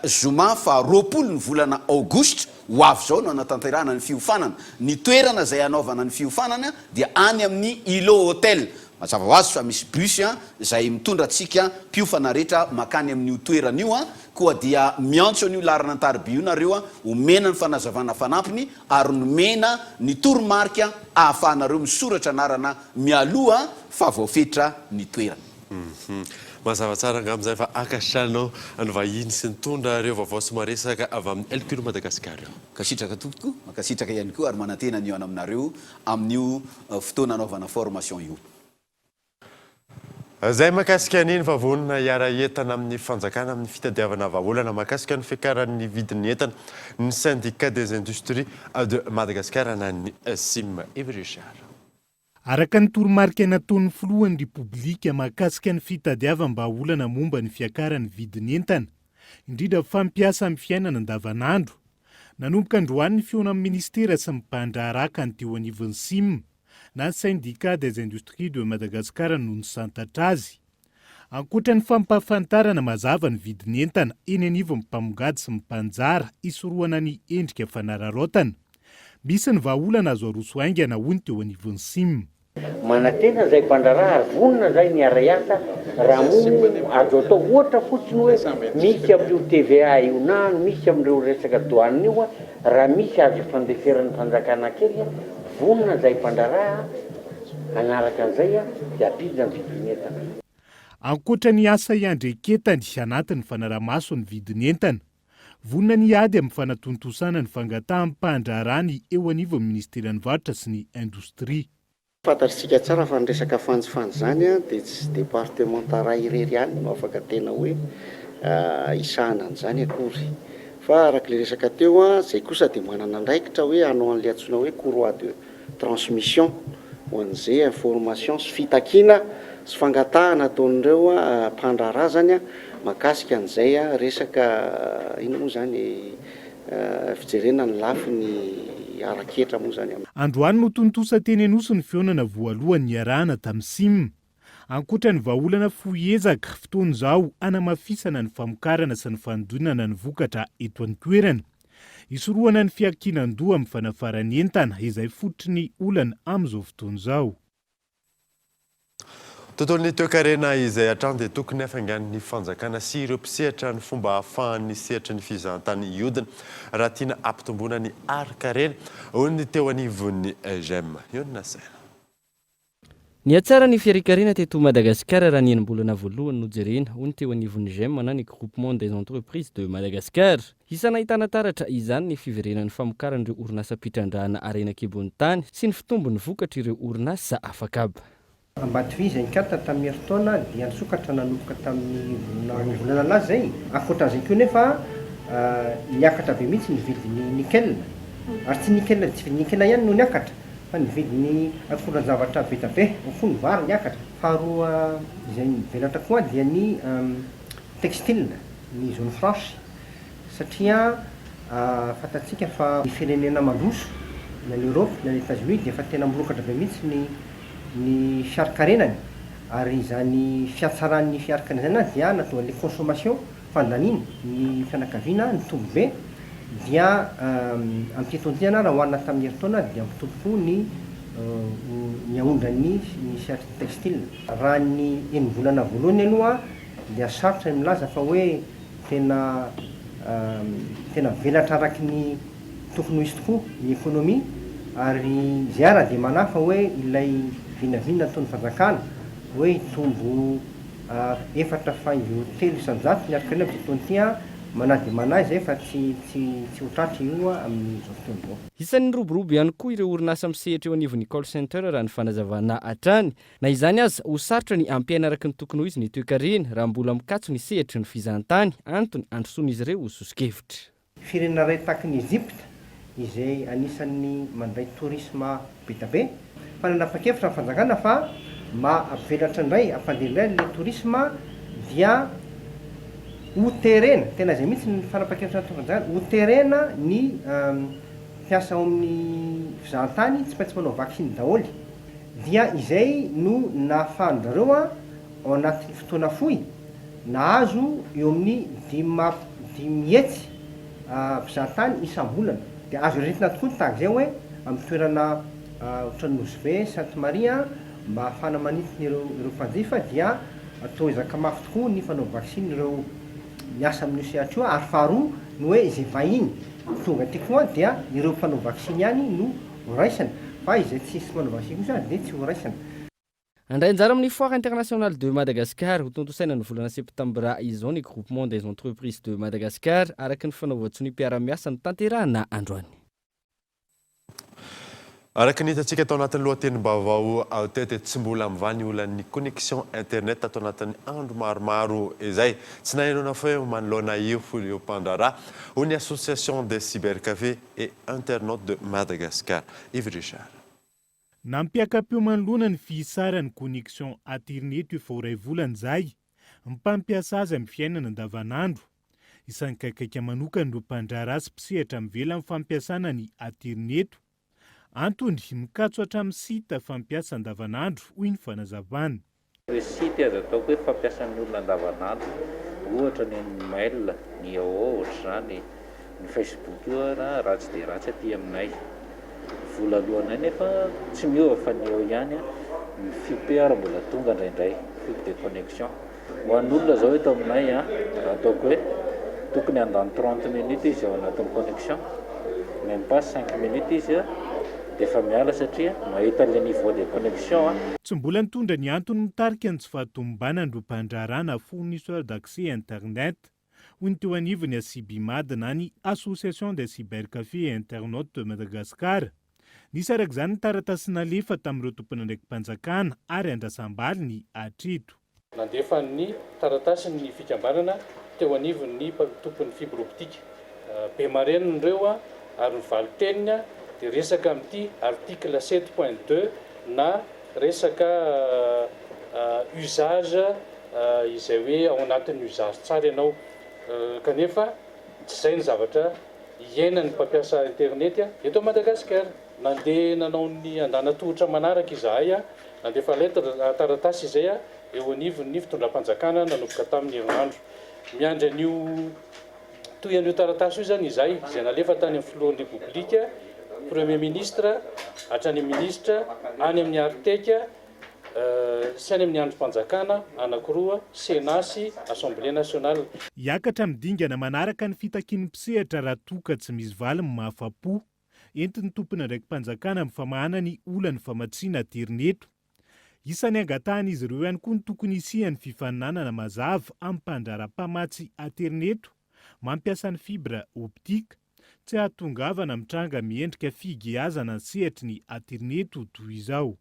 zoma faha 20 ny volana aogositra ho avy izao no hanatanterahana ny fiofanana. Ny toerana izay hanaovana ny fiofanana dia any amin'ny Ilo Hotel. Mazava ho azy fa misy bus izay mitondra antsika mpiofana rehetra makany amin'io toerana io, koa dia miantso an'io laharana an-tariby io nareo, omena ny fanazavana fanampiny ary nomena ny toromarika ahafahanareo misoratra anarana mialoha fa voafetra ny toerana. Hum. Mazava tsara angamba izay fa ankasitrahanao ny vahiny sy nitondra ireo vaovao sy maresaka avy amin'ny Elcure Madagascar io. Mankasitraka tompoko, mankasitraka ihany koa ary manantena ny hihaona aminareo amin'io fotoana anaovana formation io. Izay mahakasika an'iny fa vonona hiara-hientana amin'ny fanjakana amin'ny fitadiavana vahaolana mahakasika ny fiakaran'ny vidin'ny entana ny Syndicat des Industries de Madagascar na ny Sim. Yves Richard. Araka ny toromarika nataon'ny filohan'ny Repoblika mahakasika ny fitadiavam-bahaolana momba ny fiakaran'ny vidin'entana, indrindra fampiasa amin'ny fiainana andavanandro, nanomboka androany ny fihaonan'ny minisitera sy ny mpandraharaha ka ny teo anivon'ny Sim na Syndicat des Industries de Madagascar no nisantatra azy. Ankoatra ny fampahafantarana mazava ny vidin'entana eny anivon'ny mpamongady sy ny mpanjara hisorohana ny endrika fanararaotana. Misy ny vahaolana azo aroso haingana, hoy ny teo anivon'ny Sim. Manantena izahay mpandraharaha ary vonona izahay ny hiara-hiasa raha moa azo atao ohatra fotsiny hoe misy amin'io TVA io na misy amin'ireo resaka douane io raha misy azo ifandeferan'ny fanjakana kely, vonona izahay mpandraharaha. Hanaraka an'izay dia hampidina ny vidin'entana. Ankoatra ny asa iandreketany anatin'ny fanarahamaso ny vidin'entana, vonona ny hiady amin'ny fanatontosana ny fangataham-pandraharaha ny eo anivon'ny minisiteran'ny Varotra sy ny Indostria. Fantatr'isika tsara fa ny resaka fanjifana izany dia tsy departemanta iray irery ihany no afaka tena hoe hisahana an'izany akory. Fa araka ilay resaka teo, izay kosa dia manana andraikitra hoe hanao an'ilay antsoina hoe courroie de transmission ho an'izay information sy fitakiana sy fangatahana ataon'ireo mpandraharaha zany mahakasika an'izay resaka inona moa zany fijerena ny lafiny ara-ketra moa zany. Androany no tontosa teny Anosy ny fihaonana voalohany niarahana tamin'ny Sim. Ankoatra ny vahaolana fohy ezaka, fotoana izao hanamafisana ny famokarana sy ny fanodinana ny vokatra eto an-toerana. Hisorohana ny fiankinan-doha amin'ny fanafarana entana, izay fototry ny olana amin'izao fotoana izao. Tontolon'ny toekarena izay hatrany dia tokony hafainganin'ny fanjakana sy ireo mpisehatra ny fomba ahafahan'ny sehatry ny fizahantany hiodina raha tiana hampitomboana ny harin-karena, hoy ny teo anivon'ny GEM. Eo ny nasaina. Nihatsara ny fiarikarena teto Madagasikara raha ny enim-bolana voalohany no jerena, hoy ny teo anivon'ny GEM na ny Groupement des Entreprises de Madagascar. Isan'ny ahitana taratra izany ny fiverenan'ny famokaran'ireo orinasam-pitrandrahana harena an-kibon'ny tany sy ny fitombon'ny vokatr'ireo orinasa afak'haba. Ambatovy izay nikatona tamin'ny herintaona dia nisokatra nanomboka tamin'ny volana roa volana lasa izay. Ankoatran'izay koa nefa niakatra be mihitsy ny vidin'ny nickel ary tsy nickel tsy vidin'ny nickel ihany no niakatra fa ny vidin'ny akoran-javatra be dia be, ao koa ny vary niakatra. Faharoa izay nivelatra koa dia ny textile, ny zone franche, satria fantatsika fa ny firenena mandroso, na any Europe na any Etats Unis dia efa tena mirongatra be mihitsy ny ny fiarikarenany, ary izany fihatsaran'ny fiarikarena izany dia nahatonga an'ilay consommation. Fandaniana ny fianakaviana nitombo be dia amin'ity taona ity raha oharina tamin'ny herintaona dia mitombo koa ny ny aondran'ny ny sehatry ny textile. Raha ny enim-bolana voalohany aloha dia sarotra ny milaza fa hoe tena tena mivelatra araky ny tokony ho izy tokoa ny ekonomia ary izay ara dia manahy fa hoe ilay vinavina nataon'ny fanjakana hoe hitombo 4,3% ny harinkarena amin'ity taona ity an, manahy dia manahy izay fa tsy tsy tsy ho tratra io amin'izao fotoana izao. Isan'ny niroborobo ihany koa ireo orinasa misehatra eo anivon'ny call center raha ny fanazavana hatrany. Na izany aza, ho sarotra ny hampiaina araka ny tokony ho izy ny toekarena raha mbola mikatso ny sehatry ny fizahantany, antony handrosoan'izy ireo soso-kevitra. Firenena iray tahaka ny Egypta izay anisan'ny mandray tourisme be da be, fa nanapa-kevitra ny fanjakana fa mba hampivelatra indray, hampandeha indray an'ilay tourisme dia ho terena, tena izay mihitsy ny fanapahan-kevitra nataon'ny fanjakana, ho terena ny mpiasa ao amin'ny fizahantany tsy maintsy manao vaksiny daholo. Dia izay no nahafahan-dRareo ao anatin'ny fotoana fohy nahazo eo amin'ny 500 mpizahatany isam-bolana. Dia azo eritreretina tokoa ny tahaka izay hoe amin'ny toerana ohatran'ny Nosy Be, Sainte Marie mba hahafahana manintona ireo ireo mpanjifa dia atao ezaka mafy tokoa ny fanaovana vaksiny ireo miasa amin'io sehatra io ary faharoa ny hoe izay vahiny tonga aty koa dia ireo mpanao vaksiny ihany no Ho raisina, fa izay tsy manao vaksiny kosa dia tsy ho raisina. Handray anjara amin'ny Foire Internationale de Madagascar, hotontosaina ny volana septambra izao ny Groupement des Entreprises de Madagascar, araka ny fanaovan-tsonia mpiara-miasa notanterahina androany. Araka ny hitantsika tao anatin'ny lohatenim-baovao teo dia tsy mbola mivaha ny olan'ny connexion internet tato anatin'ny andro maromaro izay. Tsy nahenoana feo manoloana io ireo mpandraharaha, hoy ny Association des cybercafés. et internautes de Madagascar. Yves Richard. Nampiaka-peo manoloana ny fihisaran'ny connexion aterineto efa ho iray volana izay, mpampiasa azy amin'ny fiainana andavanandro. Isan'ny kaikaika manokana ireo mpandraharaha sy mpisehatra mivelan'ny fampiasana ny aterineto. Antony, mikatso hatramin'ny site fampiasa andavanandro, hoy ny fanazavana. Ireo site azo ataoko hoe fampiasan'ny olona andavanandro, ohatra ny an'ny mail, ny yahoo ohatr'izany, ny facebook io ara ratsy dia ratsy aty aminay. Ny vola aloanay nefa tsy miova fa ny eo ihany, ny fipe ara mbola tonga indraindray, fipe de connexion. Ho an'olona zao eto aminay an, raha ataoko hoe tokony handany 30 minutes izy ao anatin'ny connexion, même pas 5 minutes izy dia efa miala satria mahita an'ilay niveau de connexion an. Tsy mbola nitondra ny antony mitarika ny tsy fahatomombanan'ireo mpandraharaha na fournisseur d'accès internet, hoy ny teo anivon'ny Acibimad na ny Association des cybercafés et internautes de Madagascar. Nisy araka izany ny taratasy nalefa tamin'ireo tompon'andraiki-panjakana ary andrasam-baliny hatreto. Nandefa ny taratasiny ny fikambanana teo anivon'ny tompon'ny fibre optique. Bemarenina ireo ary ny valin-teniny dia resaka amin'ity article sept point deux na resaka usage izay hoe ao anatin'ny usage tsara ianao kanefa tsy izay ny zavatra iainan'ny mpampiasa internet eto Madagasikara. Nandeha nanao ny andanatohitra manaraka izahay, nandefa lettre, taratasy izay eo anivon'ny fitondram-panjakana nanomboka tamin'ny herinandro. Miandry an'io toy an'io taratasy io izany izahay, izay nalefa tany amin'ny filohan'ny Repoblika, Premier ministre, hatrany amin'ny minisitra, any amin'ny Artec, sy any amin'ny andrim-panjakana anankiroa, Sénat sy Assemblée nationale. Hiakatra amin'ny dingana manaraka ny fitakian'ny mpisehatra raha toa ka tsy misy valiny mahafa-po entin'ny tompon'andraiki-panjakana amin'ny famahana ny olan'ny famatsiana aterineto. Isan'ny angatahan'izy ireo ihany koa ny tokony hisian'ny fifaninanana mazava amin'ny mpandraharaha mpamatsy aterineto mampiasa ny fibre optique tsy hahatongavana amin'ny tranga miendrika figiazana ny sehatry ny aterineto toy izao.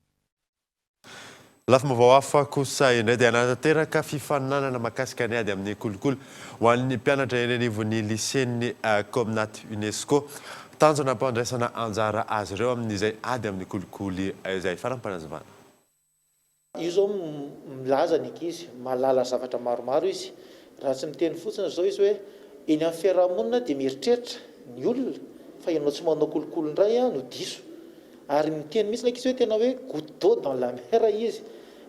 Lafim-baovao hafa kosa indray dia nanatanteraka fifaninanana mahakasika ny ady amin'ny kolikoly ho an'ny mpianatra eny anivon'ny lisen'ny Comnat Unesco. Tanjona hampandraisana anjara azy ireo amin'izay ady amin'ny kolikoly izay. Fanampinazavana. Io izao milaza ny ankizy, mahalala zavatra maromaro izy. Raha tsy miteny fotsiny izao izy hoe eny amin'ny fiarahamonina dia mieritreritra ny olona fa ianao tsy manao kolikoly indray no diso. Ary miteny mihitsy ilay ankizy hoe tena hoe goutte d'eau dans la mer izy.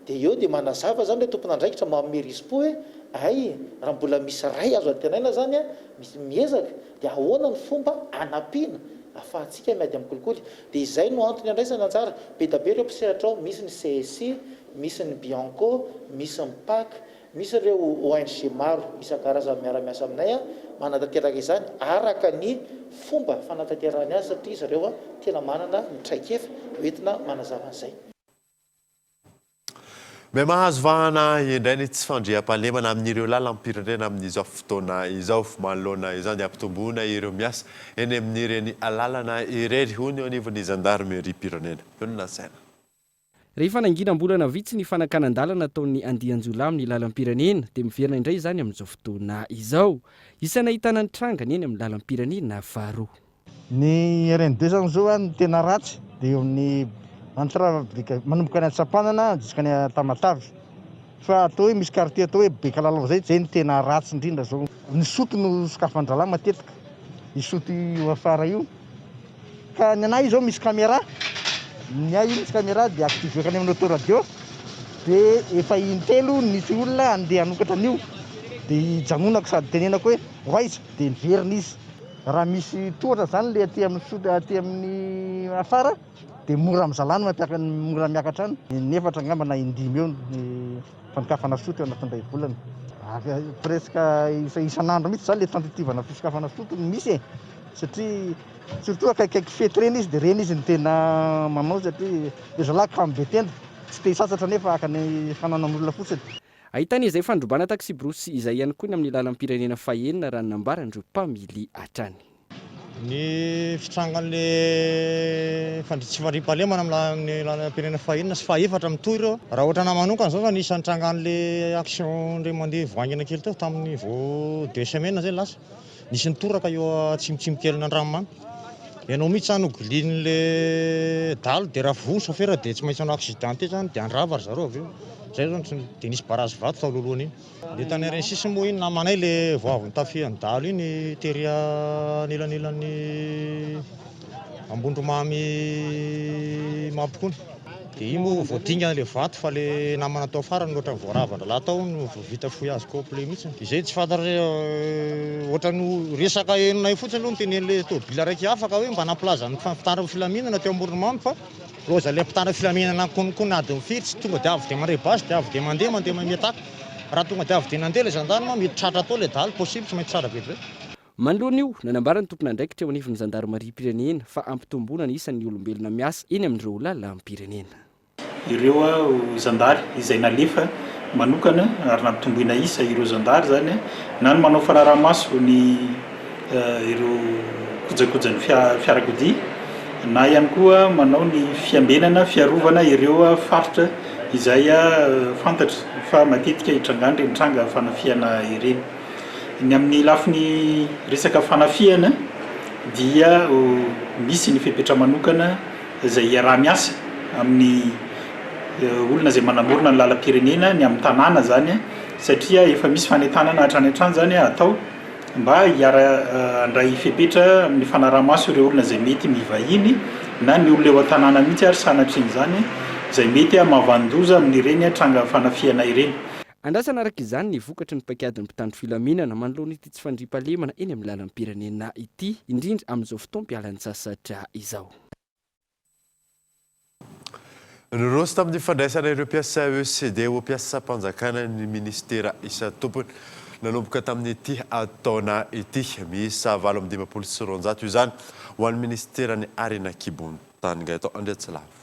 Dia eo dia manazava izany ilay tompon'andraikitra manome risi-po hoe hay raha mbola misy ray azo antenaina izany an, misy miezaka, dia ahoana ny fomba hanampiana ahafahantsika miady amin'ny kolikoly. Dia izay no antony andraisana anjara. Be dia be ireo mpisehatra ao, misy ny CSI, misy ny Bianco, misy ny Pac, Misy ireo ONG maro isan-karazany miara-miasa aminay manatanteraka izany araka ny fomba fanatanterahany azy satria zareo tena manana ny traikefa hoentina manazava an'izay. Miha mahazo vahana indray ny tsy fandriampahalemana amin'ireo lalam-pirenena amin'izao fotoana izao. Manoloana izany dia ampitomboina ireo miasa eny amin'ireny lalana ireny, hoy ny eo anivon'ny zandarimeriam-pirenena. Mponina saina. Rehefa nangina am-bolana vitsy ny fanakanan-dalana ataon'ny andian-jiolahy amin'ny lalam-pirenena dia miverina indray izany amin'izao fotoana izao. Isan'ny ahitana ny tranga ny eny amin'ny lalam-pirenena faharoa. Ny RN deux zany zao an, ny tena ratsy dia eo amin'ny entre Beka, manomboka any Antsapanana jusqu'any Tamatave. Fa atao hoe misy quartier atao hoe Bekalalao zay, zay no tena ratsy indrindra zao. Ny soto no sokafan-drahalahy matetika, io soto io afara io. Ka ny anah io zao misy camera, ny ahy io misy camera dia activer-ko any amin'ny autoradio dia efa intelo nisy olona handeha hanokatra an'io dia ijanonako sady tenenako hoe ho aiza dia niverina izy. Raha misy tohatra zany le aty amin'ny sud aty amin'ny afara dia mora amin'ny zalahy ny mampiaka mora miakatra any. In'efatra angamba na indimy eo ny fanokafana soto eo anatin'ny iray volana. Presque isan'andro mihitsy zany le tentative-na fisokafana soto no misy e. Satria surtout akaikikaiky fety ireny izy dia ireny izy no tena manao satria ry zalahy kamo be tenda, tsy te hisasatra nefa haka ny fananan'olona fotsiny. Ahitana izay fandrobana taksiborosy izay ihany koa ny amin'ny lalam-pirenena fahenina raha ny nambaran'ireo mpamily hatrany. Ny fitrangan'le fandri- tsy fandriampahalemana amin'ny lalam-pirenena fahenina sy fahaefatra mitohy ireo. Raha ohatra anah manokana izao zany isan'ny trangan'le action ndray mandeha vao haingana kely teo tamin'ny vao deux semaines zay lasa. Nisy nitoraka eo atsimotsimo kelin'Andranomamy. Ianao mihitsy zany hogilian'le dalo dia raha voa ny chauffeur dia tsy maintsy hanao accidenté zany dia handrava ry zareo avy eo. Zay zao no tsy dia nisy barrage vato tao alohalohan'iny. Le tany RN6 moa iny namanay le vao avy nitafihan'ny dalo iny tery anelanelan'ny Ambondromamy Mampikony. Dia iny moa vao dingana ilay vato fa ilay namana tao farany no ohatran'ny voaravan-drahalahy tao no vao vita fouillage complet mihitsy. Izay tsy fantatra hoe ohatran'ny resaka henonay fotsiny aloha no tenenin'ilay tôbila raika hafa ka hoe mba nampilaza ny mpitandro filaminana teo Amoron'i fa loza ilay mpitandro filaminana konokona adiny firy tsy tonga dia avy dia mandray basy dia avy dia mandeha mandeha mi-attaque. Raha tonga dia avy dia nandeha ilay gendarme mety tratra tao ilay dahalo possible tsy maintsy tratra vetivety. Manoloana io, nanambara ny tompon'andraikitra eo anivon'ny zandarimariam-pirenena fa hampitomboana ny isan'ny olombelona miasa eny amin'ireo lalam-pirenena. Ireo zandary izay nalefa manokana ary nampitomboina isa ireo zandary izany na ny manao fanaraha-maso ny ireo kojakojan'ny fiarakodia na ihany koa manao ny fiambenana fiarovana ireo faritra izay fantatra fa matetika hitrangan'ireny tranga fanafihana ireny. Ny amin'ny lafiny resaka fanafihana dia misy ny fepetra manokana izay iaraha-miasa amin'ny olona izay manamorona ny lalam-pirenena, ny amin'ny tanàna izany satria efa misy fanentanana hatrany hatrany izany atao mba hiara-handray fepetra amin'ny fanaraha-maso ireo olona izay mety mivahiny na ny olona eo an-tanàna mihitsy ary sanatrian'izany izay mety mahavanon-doza amin'ireny tranga fanafihana ireny. Andrasana araka izany ny vokatry ny paikadin'ny mpitandro filaminana manoloana ity tsy fandriampahalemana eny amin'ny lalam-pirenena ity, indrindra amin'izao fotoam-pialan-tsasatra izao. Niroso tamin'ny fandraisana ireo mpiasa ECD ho mpiasam-panjakana ny minisitera isan-tompony nanomboka tamin'ity taona ity. Miisa 258 izany ho an'ny minisiteran'ny Harena an-kibon'ny tany. Gaëtan Andriatsilavo.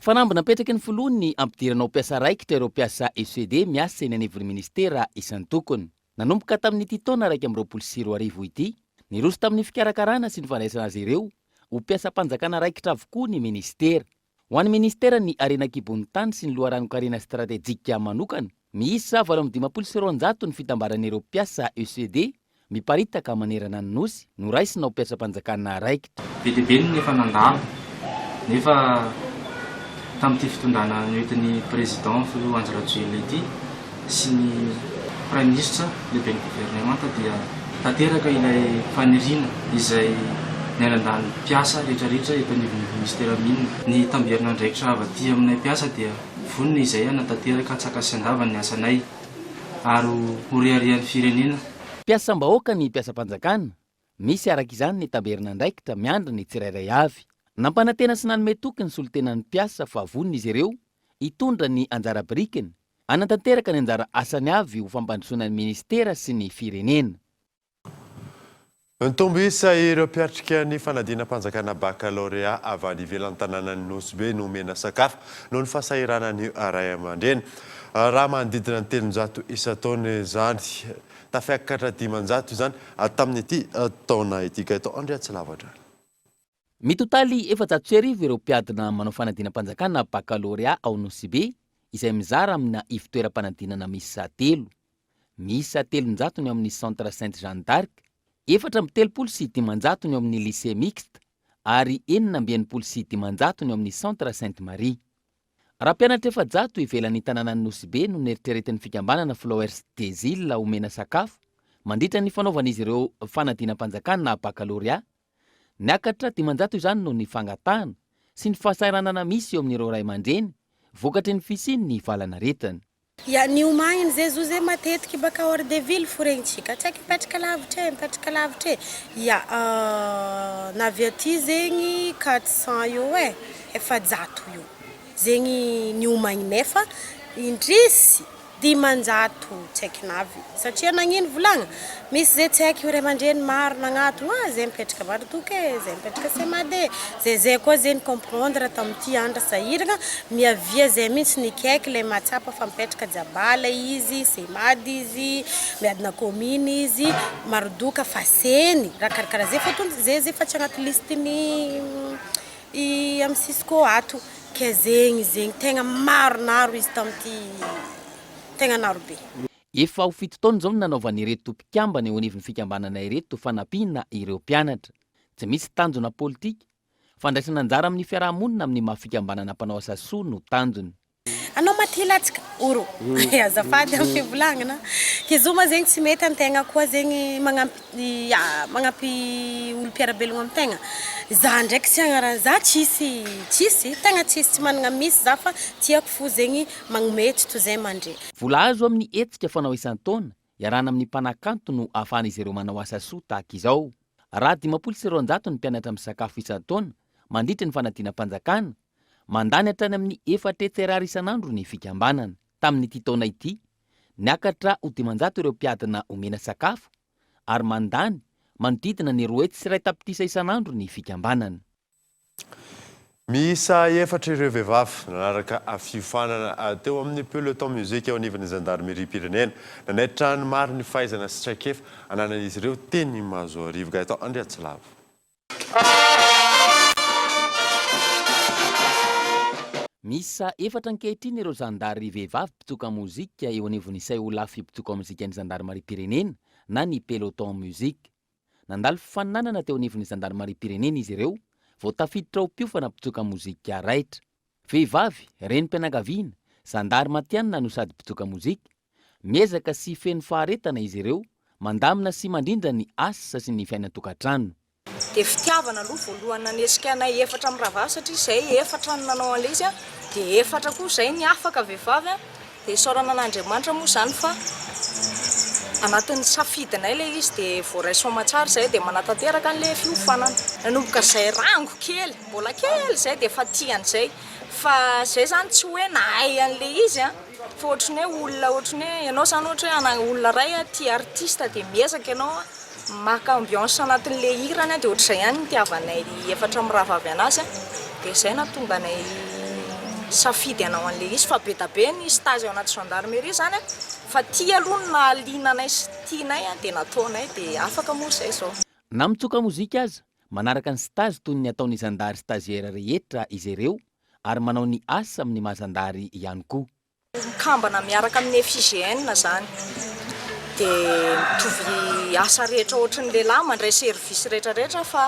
Fanamby napetraky ny filoha ny hampidirana ho mpiasa raikitra ireo mpiasa ECD miasa eny anivon'ny minisitera isan-tokony. Nanomboka tamin'ity taona 2021 ity, niroso tamin'ny fikarakarana sy ny fandraisana azy ireo ho mpiasam-panjakana raikitra avokoa ny minisitera. Ho an'ny minisiteran'ny Harena an-kibon'ny tany sy ny loharanon-karena stratejika manokana, miisa 258 ny fitambaran'ireo mpiasa ECD Miparitaka manerana ny Nosy, noraisina ho mpiasam-panjakana raikitra. Be dia be ny efa nandalo nefa tamin'ity fitondrana noentin'ny Président Filoha Andry Rajoelina ity sy ny Praiminisitra lehiben'ny governemanta dia tanteraka ilay faniriana izay niandrandran'ny mpiasa rehetrarehetra eto anivon'ny Minisitera Mines. Ny tamberin'andraikitra avy aty aminay mpiasa dia vonona izay hanatanteraka antsaka sy andavany ny asanay. ary ho reharehan'ny firenena. Mpiasam-bahoaka ny mpiasam-panjakana, misy araka izany ny tamberin'andraikitra miandry ny tsirairay avy. Nampanantena sy nanome toky ny solontenan'ny mpiasa fa vonona izy ireo hitondra ny anjara birikiny, hanatanteraka ny anjara asany avy ho fampandrosoana ny minisitera sy ny firenena. Nitombo isa ireo mpiatrika ny fanadinam-panjakana bakalorea avy any ivelan'ny tanànan'i Nosy Be nomena sakafo noho ny fahasahiranan'ny ray aman-dreny. Raha manodidina ny 300 isan-taona izany. Tafiakatra 500 izany tamin'ity taona ity. Gaëtan Andriatsilavadrana. Mitotaly 1400 ireo mpiadina manao fanadinam-panjakana bakalorea ao Nosy Be izay mizara amina ivotoeram-panadinana miisa telo. Miisa 300 ny ao amin'ny Centre Sainte Jeanne d'Arc, 534 ny ao amin'ny Lycée Mixte ary 566 ny ao amin'ny Centre Sainte Marie. Raha mpianatra 400 ivelan'ny tanànan'i Nosy Be no neritreretin'ny fikambanana Flowers des Îles homena sakafo mandritra ny fanaovan'izy ireo fanadinam-panjakana bakalorea, niakatra 500 izany noho ny fangatahana sy ny fahasahiranana misy eo amin'ireo ray aman-dreny vokatry ny fisian'ny valanaretina. Ya, ny omagniny zay zo zay matetiky baka hors de ville fo regnitsika, tsy haiko mipetraka lavitra e, mipetraka lavitra e, ya na avy aty zegny 400 eo e, 400 eo zegny ny omagninay fa indrisy 500 tsy haiko navy satria nagnino volagna misy zay tsy haiko ray aman-dreny maro nagnatogno ah zay mipetraka Marotoka e, zay mipetraka Semad e, zay zay koa zay ni-comprendre tamin'ity andro sahiragna miavia zay mintsy nikaiky le mahatsapa fa mipetraka Jabala izy, Semad izy, miadina commune izy, Marodoka fa seny raha karakaraha zay fôtony zay zay fa tsy agnaty liste-ny i amin'ny Cisco ato ke zegny zegny tegna maronaro izy tamin'ity tegna naro be. Efa ho fito taona izao no nanaovan'ireto mpikambana eo anivon'ny fikambanana ireto fanampiana ireo mpianatra. Tsy misy tanjona politika. Fandraisana anjara amin'ny fiaraha-monina amin'ny maha fikambanana mpanao asa soa no tanjony. Anao maty latsaka oro azafady amin'ny fivolagnana ke zoma zegny tsy mety antegna koa zegny magnampy ya magnampy olo mpiarabelogno amintegna za ndraiky tsy agnarany za tsisy tsisy tegna tsisy tsy managna misy za fa tiako fo zegny magnome tsy toy zay mandre. Vola azo amin'ny hetsika fanao isan-taona, iarahana amin'ny mpanakanto no ahafahan'izy ireo manao asa soa tahaka izao. Raha 250 ny mpianatra misakafo isan-taona mandritra ny fanadinam-panjakana, mandany hatrany amin'ny 400 ariary isan'andro ny fikambanana. Tamin'ity taona ity, niakatra ho 500 ireo mpiadina omena sakafo ary mandany manodidina ny 201 tapitrisa isan'andro ny fikambanana. Miisa efatra ireo vehivavy nanaraka fiofanana teo amin'ny Peloton Musique eo anivon'ny zandarimeriam-pirenena. Nanaitra ny maro ny fahaizana sy traikefa ananan'izy ireo teny Mahazoarivo. Gaëtan Andriatsilavo. Miisa efatra ankehitriny ireo zandary vehivavy mpitsoka mozika eo anivon'ny Saiolafy mpitsoka mozikan'ny zandarimariam-pirenena na ny Peloton Musique. Nandalo fifaninanana teo anivon'ny zandarimariam-pirenena izy ireo vao tafiditra ho mpiofana mpitsoka mozika raitra. Vehivavy, renim-pianakaviana, zandary matihanina no sady mpitsoka mozika. Miezaka sy feno faharetana izy ireo mandamina sy mandrindra ny asa sy ny fiainan-tokantrano. Dia fitiavana aloha voalohany nanesika anay efatra mirahavavy satria izay efatra no nanao an'ilay izy dia efatra koa izay ny afaka vehivavy dia isaorana an'Andriamanitra moa izany fa anatin'ny safidinay ilay izy dia voaray soamantsara izahay dia manatanteraka an'ilay fiofanana. Nanomboka izay rango kely, mbola kely izay dia efa tia an'izay fa izay izany tsy hoe nahay an'ilay izy an, fa ohatran'ny hoe olona ohatran'ny hoe ianao izany ohatra hoe ana- olona iray tia artiste dia miezaka ianao Maka ambiance anatin'le hirany dia ohatr'izay ihany ny itiavanay efatra mirahavavy anazy dia izay nahatonga anay nisafidy hanao an'le izy fa be da be ny stage ao anaty gendarmerie izany fa ty aloha no nahaliana anay sy tianay dia nataonay dia afaka moa izay izao. Na mitsoka mozika aza, manaraka ny stage toy ny ataon'ny zandary stagiaire rehetra izy ireo ary manao ny asa amin'ny maha zandary ihany koa. Mikambana miaraka amin'ny FIGN izany dia mitovy asa rehetra ohatry ny lehilahy mandray service rehetra rehetra fa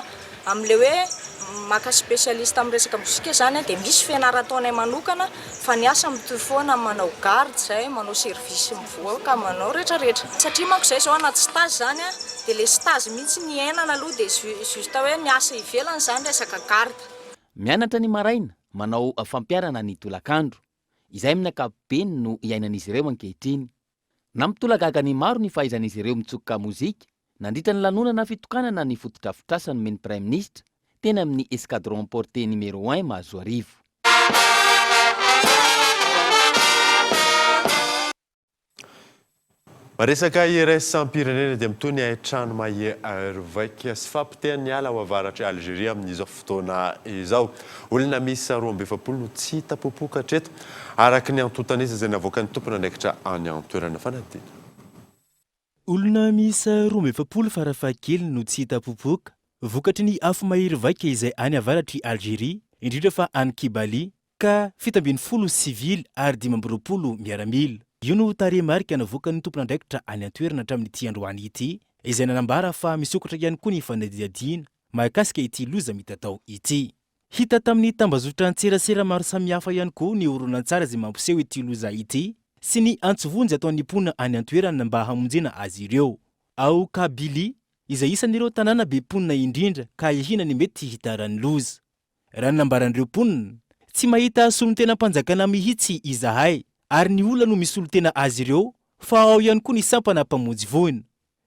amin'ilay hoe maka spécialiste amin'ny resaka mozika izany dia misy fianarana ataonay manokana fa ny asa mitovy foana manao garde izay manao service mivoaka manao rehetra rehetra satria manko izay izao anaty stage izany dia ilay stage mihitsy ny iainana aloha dia juste hoe ny asa ivelany izany resaka garde. Mianatra ny maraina, manao fampiharana ny tolakandro. Izay amin'ny ankapobeny no iainan'izy ireo ankehitriny. Nampitolagaga ny maro ny fahaizan'izy ireo mitsoka mozika nandritra ny lanonana fitokanana ny fotodrafitrasa nomen'ny Praiminisitra teny amin'ny Escadron Porté Numéro un Mahazoarivo. Resaka iraisam-pirenena dia mitohy ny haintrano mahery vaika sy fahapotehan'ny ala ao avaratr'i Algeria amin'izao fotoana izao. Olona miisa 42 no tsy hita popoka hatreto, araka ny antontan'isa izay navoakan'ny tompon'andraikitra any an-toerana. Fanadihadiana. Olona miisa 42 farafahakeliny no tsy hita popoka, vokatry ny afo mahery vaika izay any avaratr'i Algeria, indrindra fa any Kibali, ka 17 sivily ary 25 miaramila. Io no tarehimarika navoakan'ny tompon'andraikitra any an-toerana hatramin'ity androany ity, izay nanambara fa misokatra ihany koa ny fanadihadiana mahakasika ity loza mitatao ity. Hita tamin'ny tambazotran-tserasera maro samihafa ihany koa ny horonantsary izay mampiseho ity loza ity sy ny antso vonjy ataon'ny mponina any an-toerana mba hamonjena azy ireo. Ao Kabylie, izay isan'ireo tanàna be mponina indrindra ka ahiana ny mety hitaran'ny loza. Raha ny nambaran'ireo mponina, tsy mahita solontenam-panjakana mihitsy izahay ary ny olona no misolo tena azy ireo fa ao ihany koa ny sampana mpamonjy voina.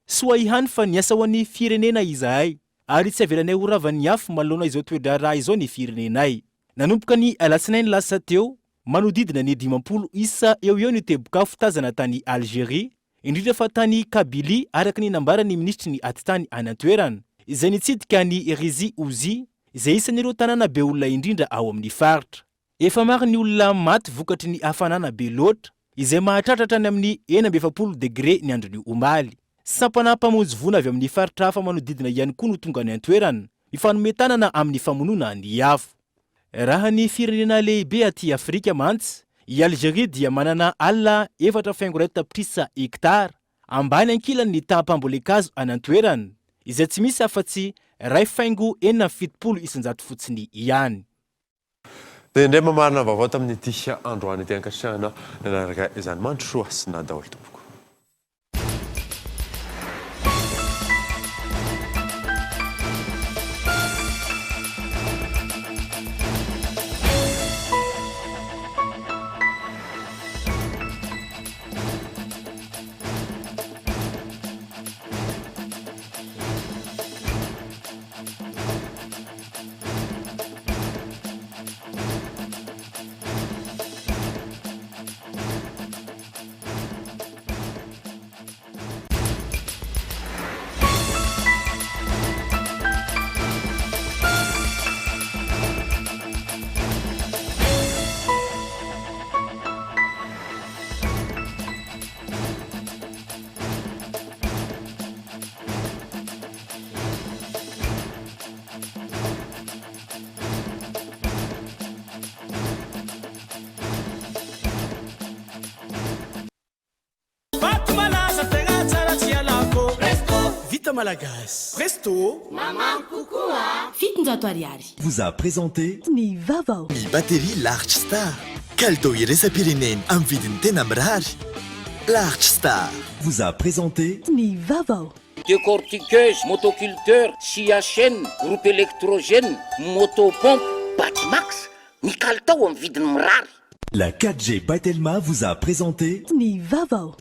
Soa ihany fa niasa ho an'ny firenena izahay ary tsy avelanay ho ravan'ny afo manoloana izao toe-draharaha izao ny firenenay. Nanomboka ny alatsinainy lasa teo, manodidina ny 50 isa eo ho eo ny tebok'afo tazana tany Algeria, indrindra fa tany Kabylie araka ny nambaran'ny minisitry ny atitany any an-toerana, izay nitsidika an'i Rizi Ouzi, izay isan'ireo tanàna be olona indrindra ao amin'ny faritra. Efa maro ny olona maty vokatry ny hafanana be loatra, izay mahatratra hatrany amin'ny 46 degre ny andron'io omaly. Sampana mpamonjy voina avy amin'ny faritra hafa manodidina ihany koa no tonga any an-toerana, mifanome tanana amin'ny famonoana ny afo. Raha ny firenena lehibe aty Afrika mantsy, i Algeria dia manana ala efatra faingo iray tapitrisa hektara, ambany ankilany ny taham-pambolen-kazo any an-toerana, izay tsy misy afa-tsy iray faingo 76% fotsiny ihany. Dia indray mamarana vaovao tamin'ity androany ity ankasitrahana nanaraka izany mandrosoa sy na daholo tompoko. Vato malaza tegna tsara tsy ialako. Presto. Vita malagasy. Presto. Mamamy kokoa. 700 ariary. Vous a présenté. Ny vaovao. Ny batterie Large Star. Kalitao iraisam-pirenena amin'ny vidiny tena mirary. Large Star. Vous a présenté. Ny vaovao. Décortiqueuse, motoculteur, scie à chaîne, groupe électrogène, moto pompe, Batimax, ny kalitao amin'ny vidiny mirary. La 4G by Telma vous a présenté. Ny vaovao.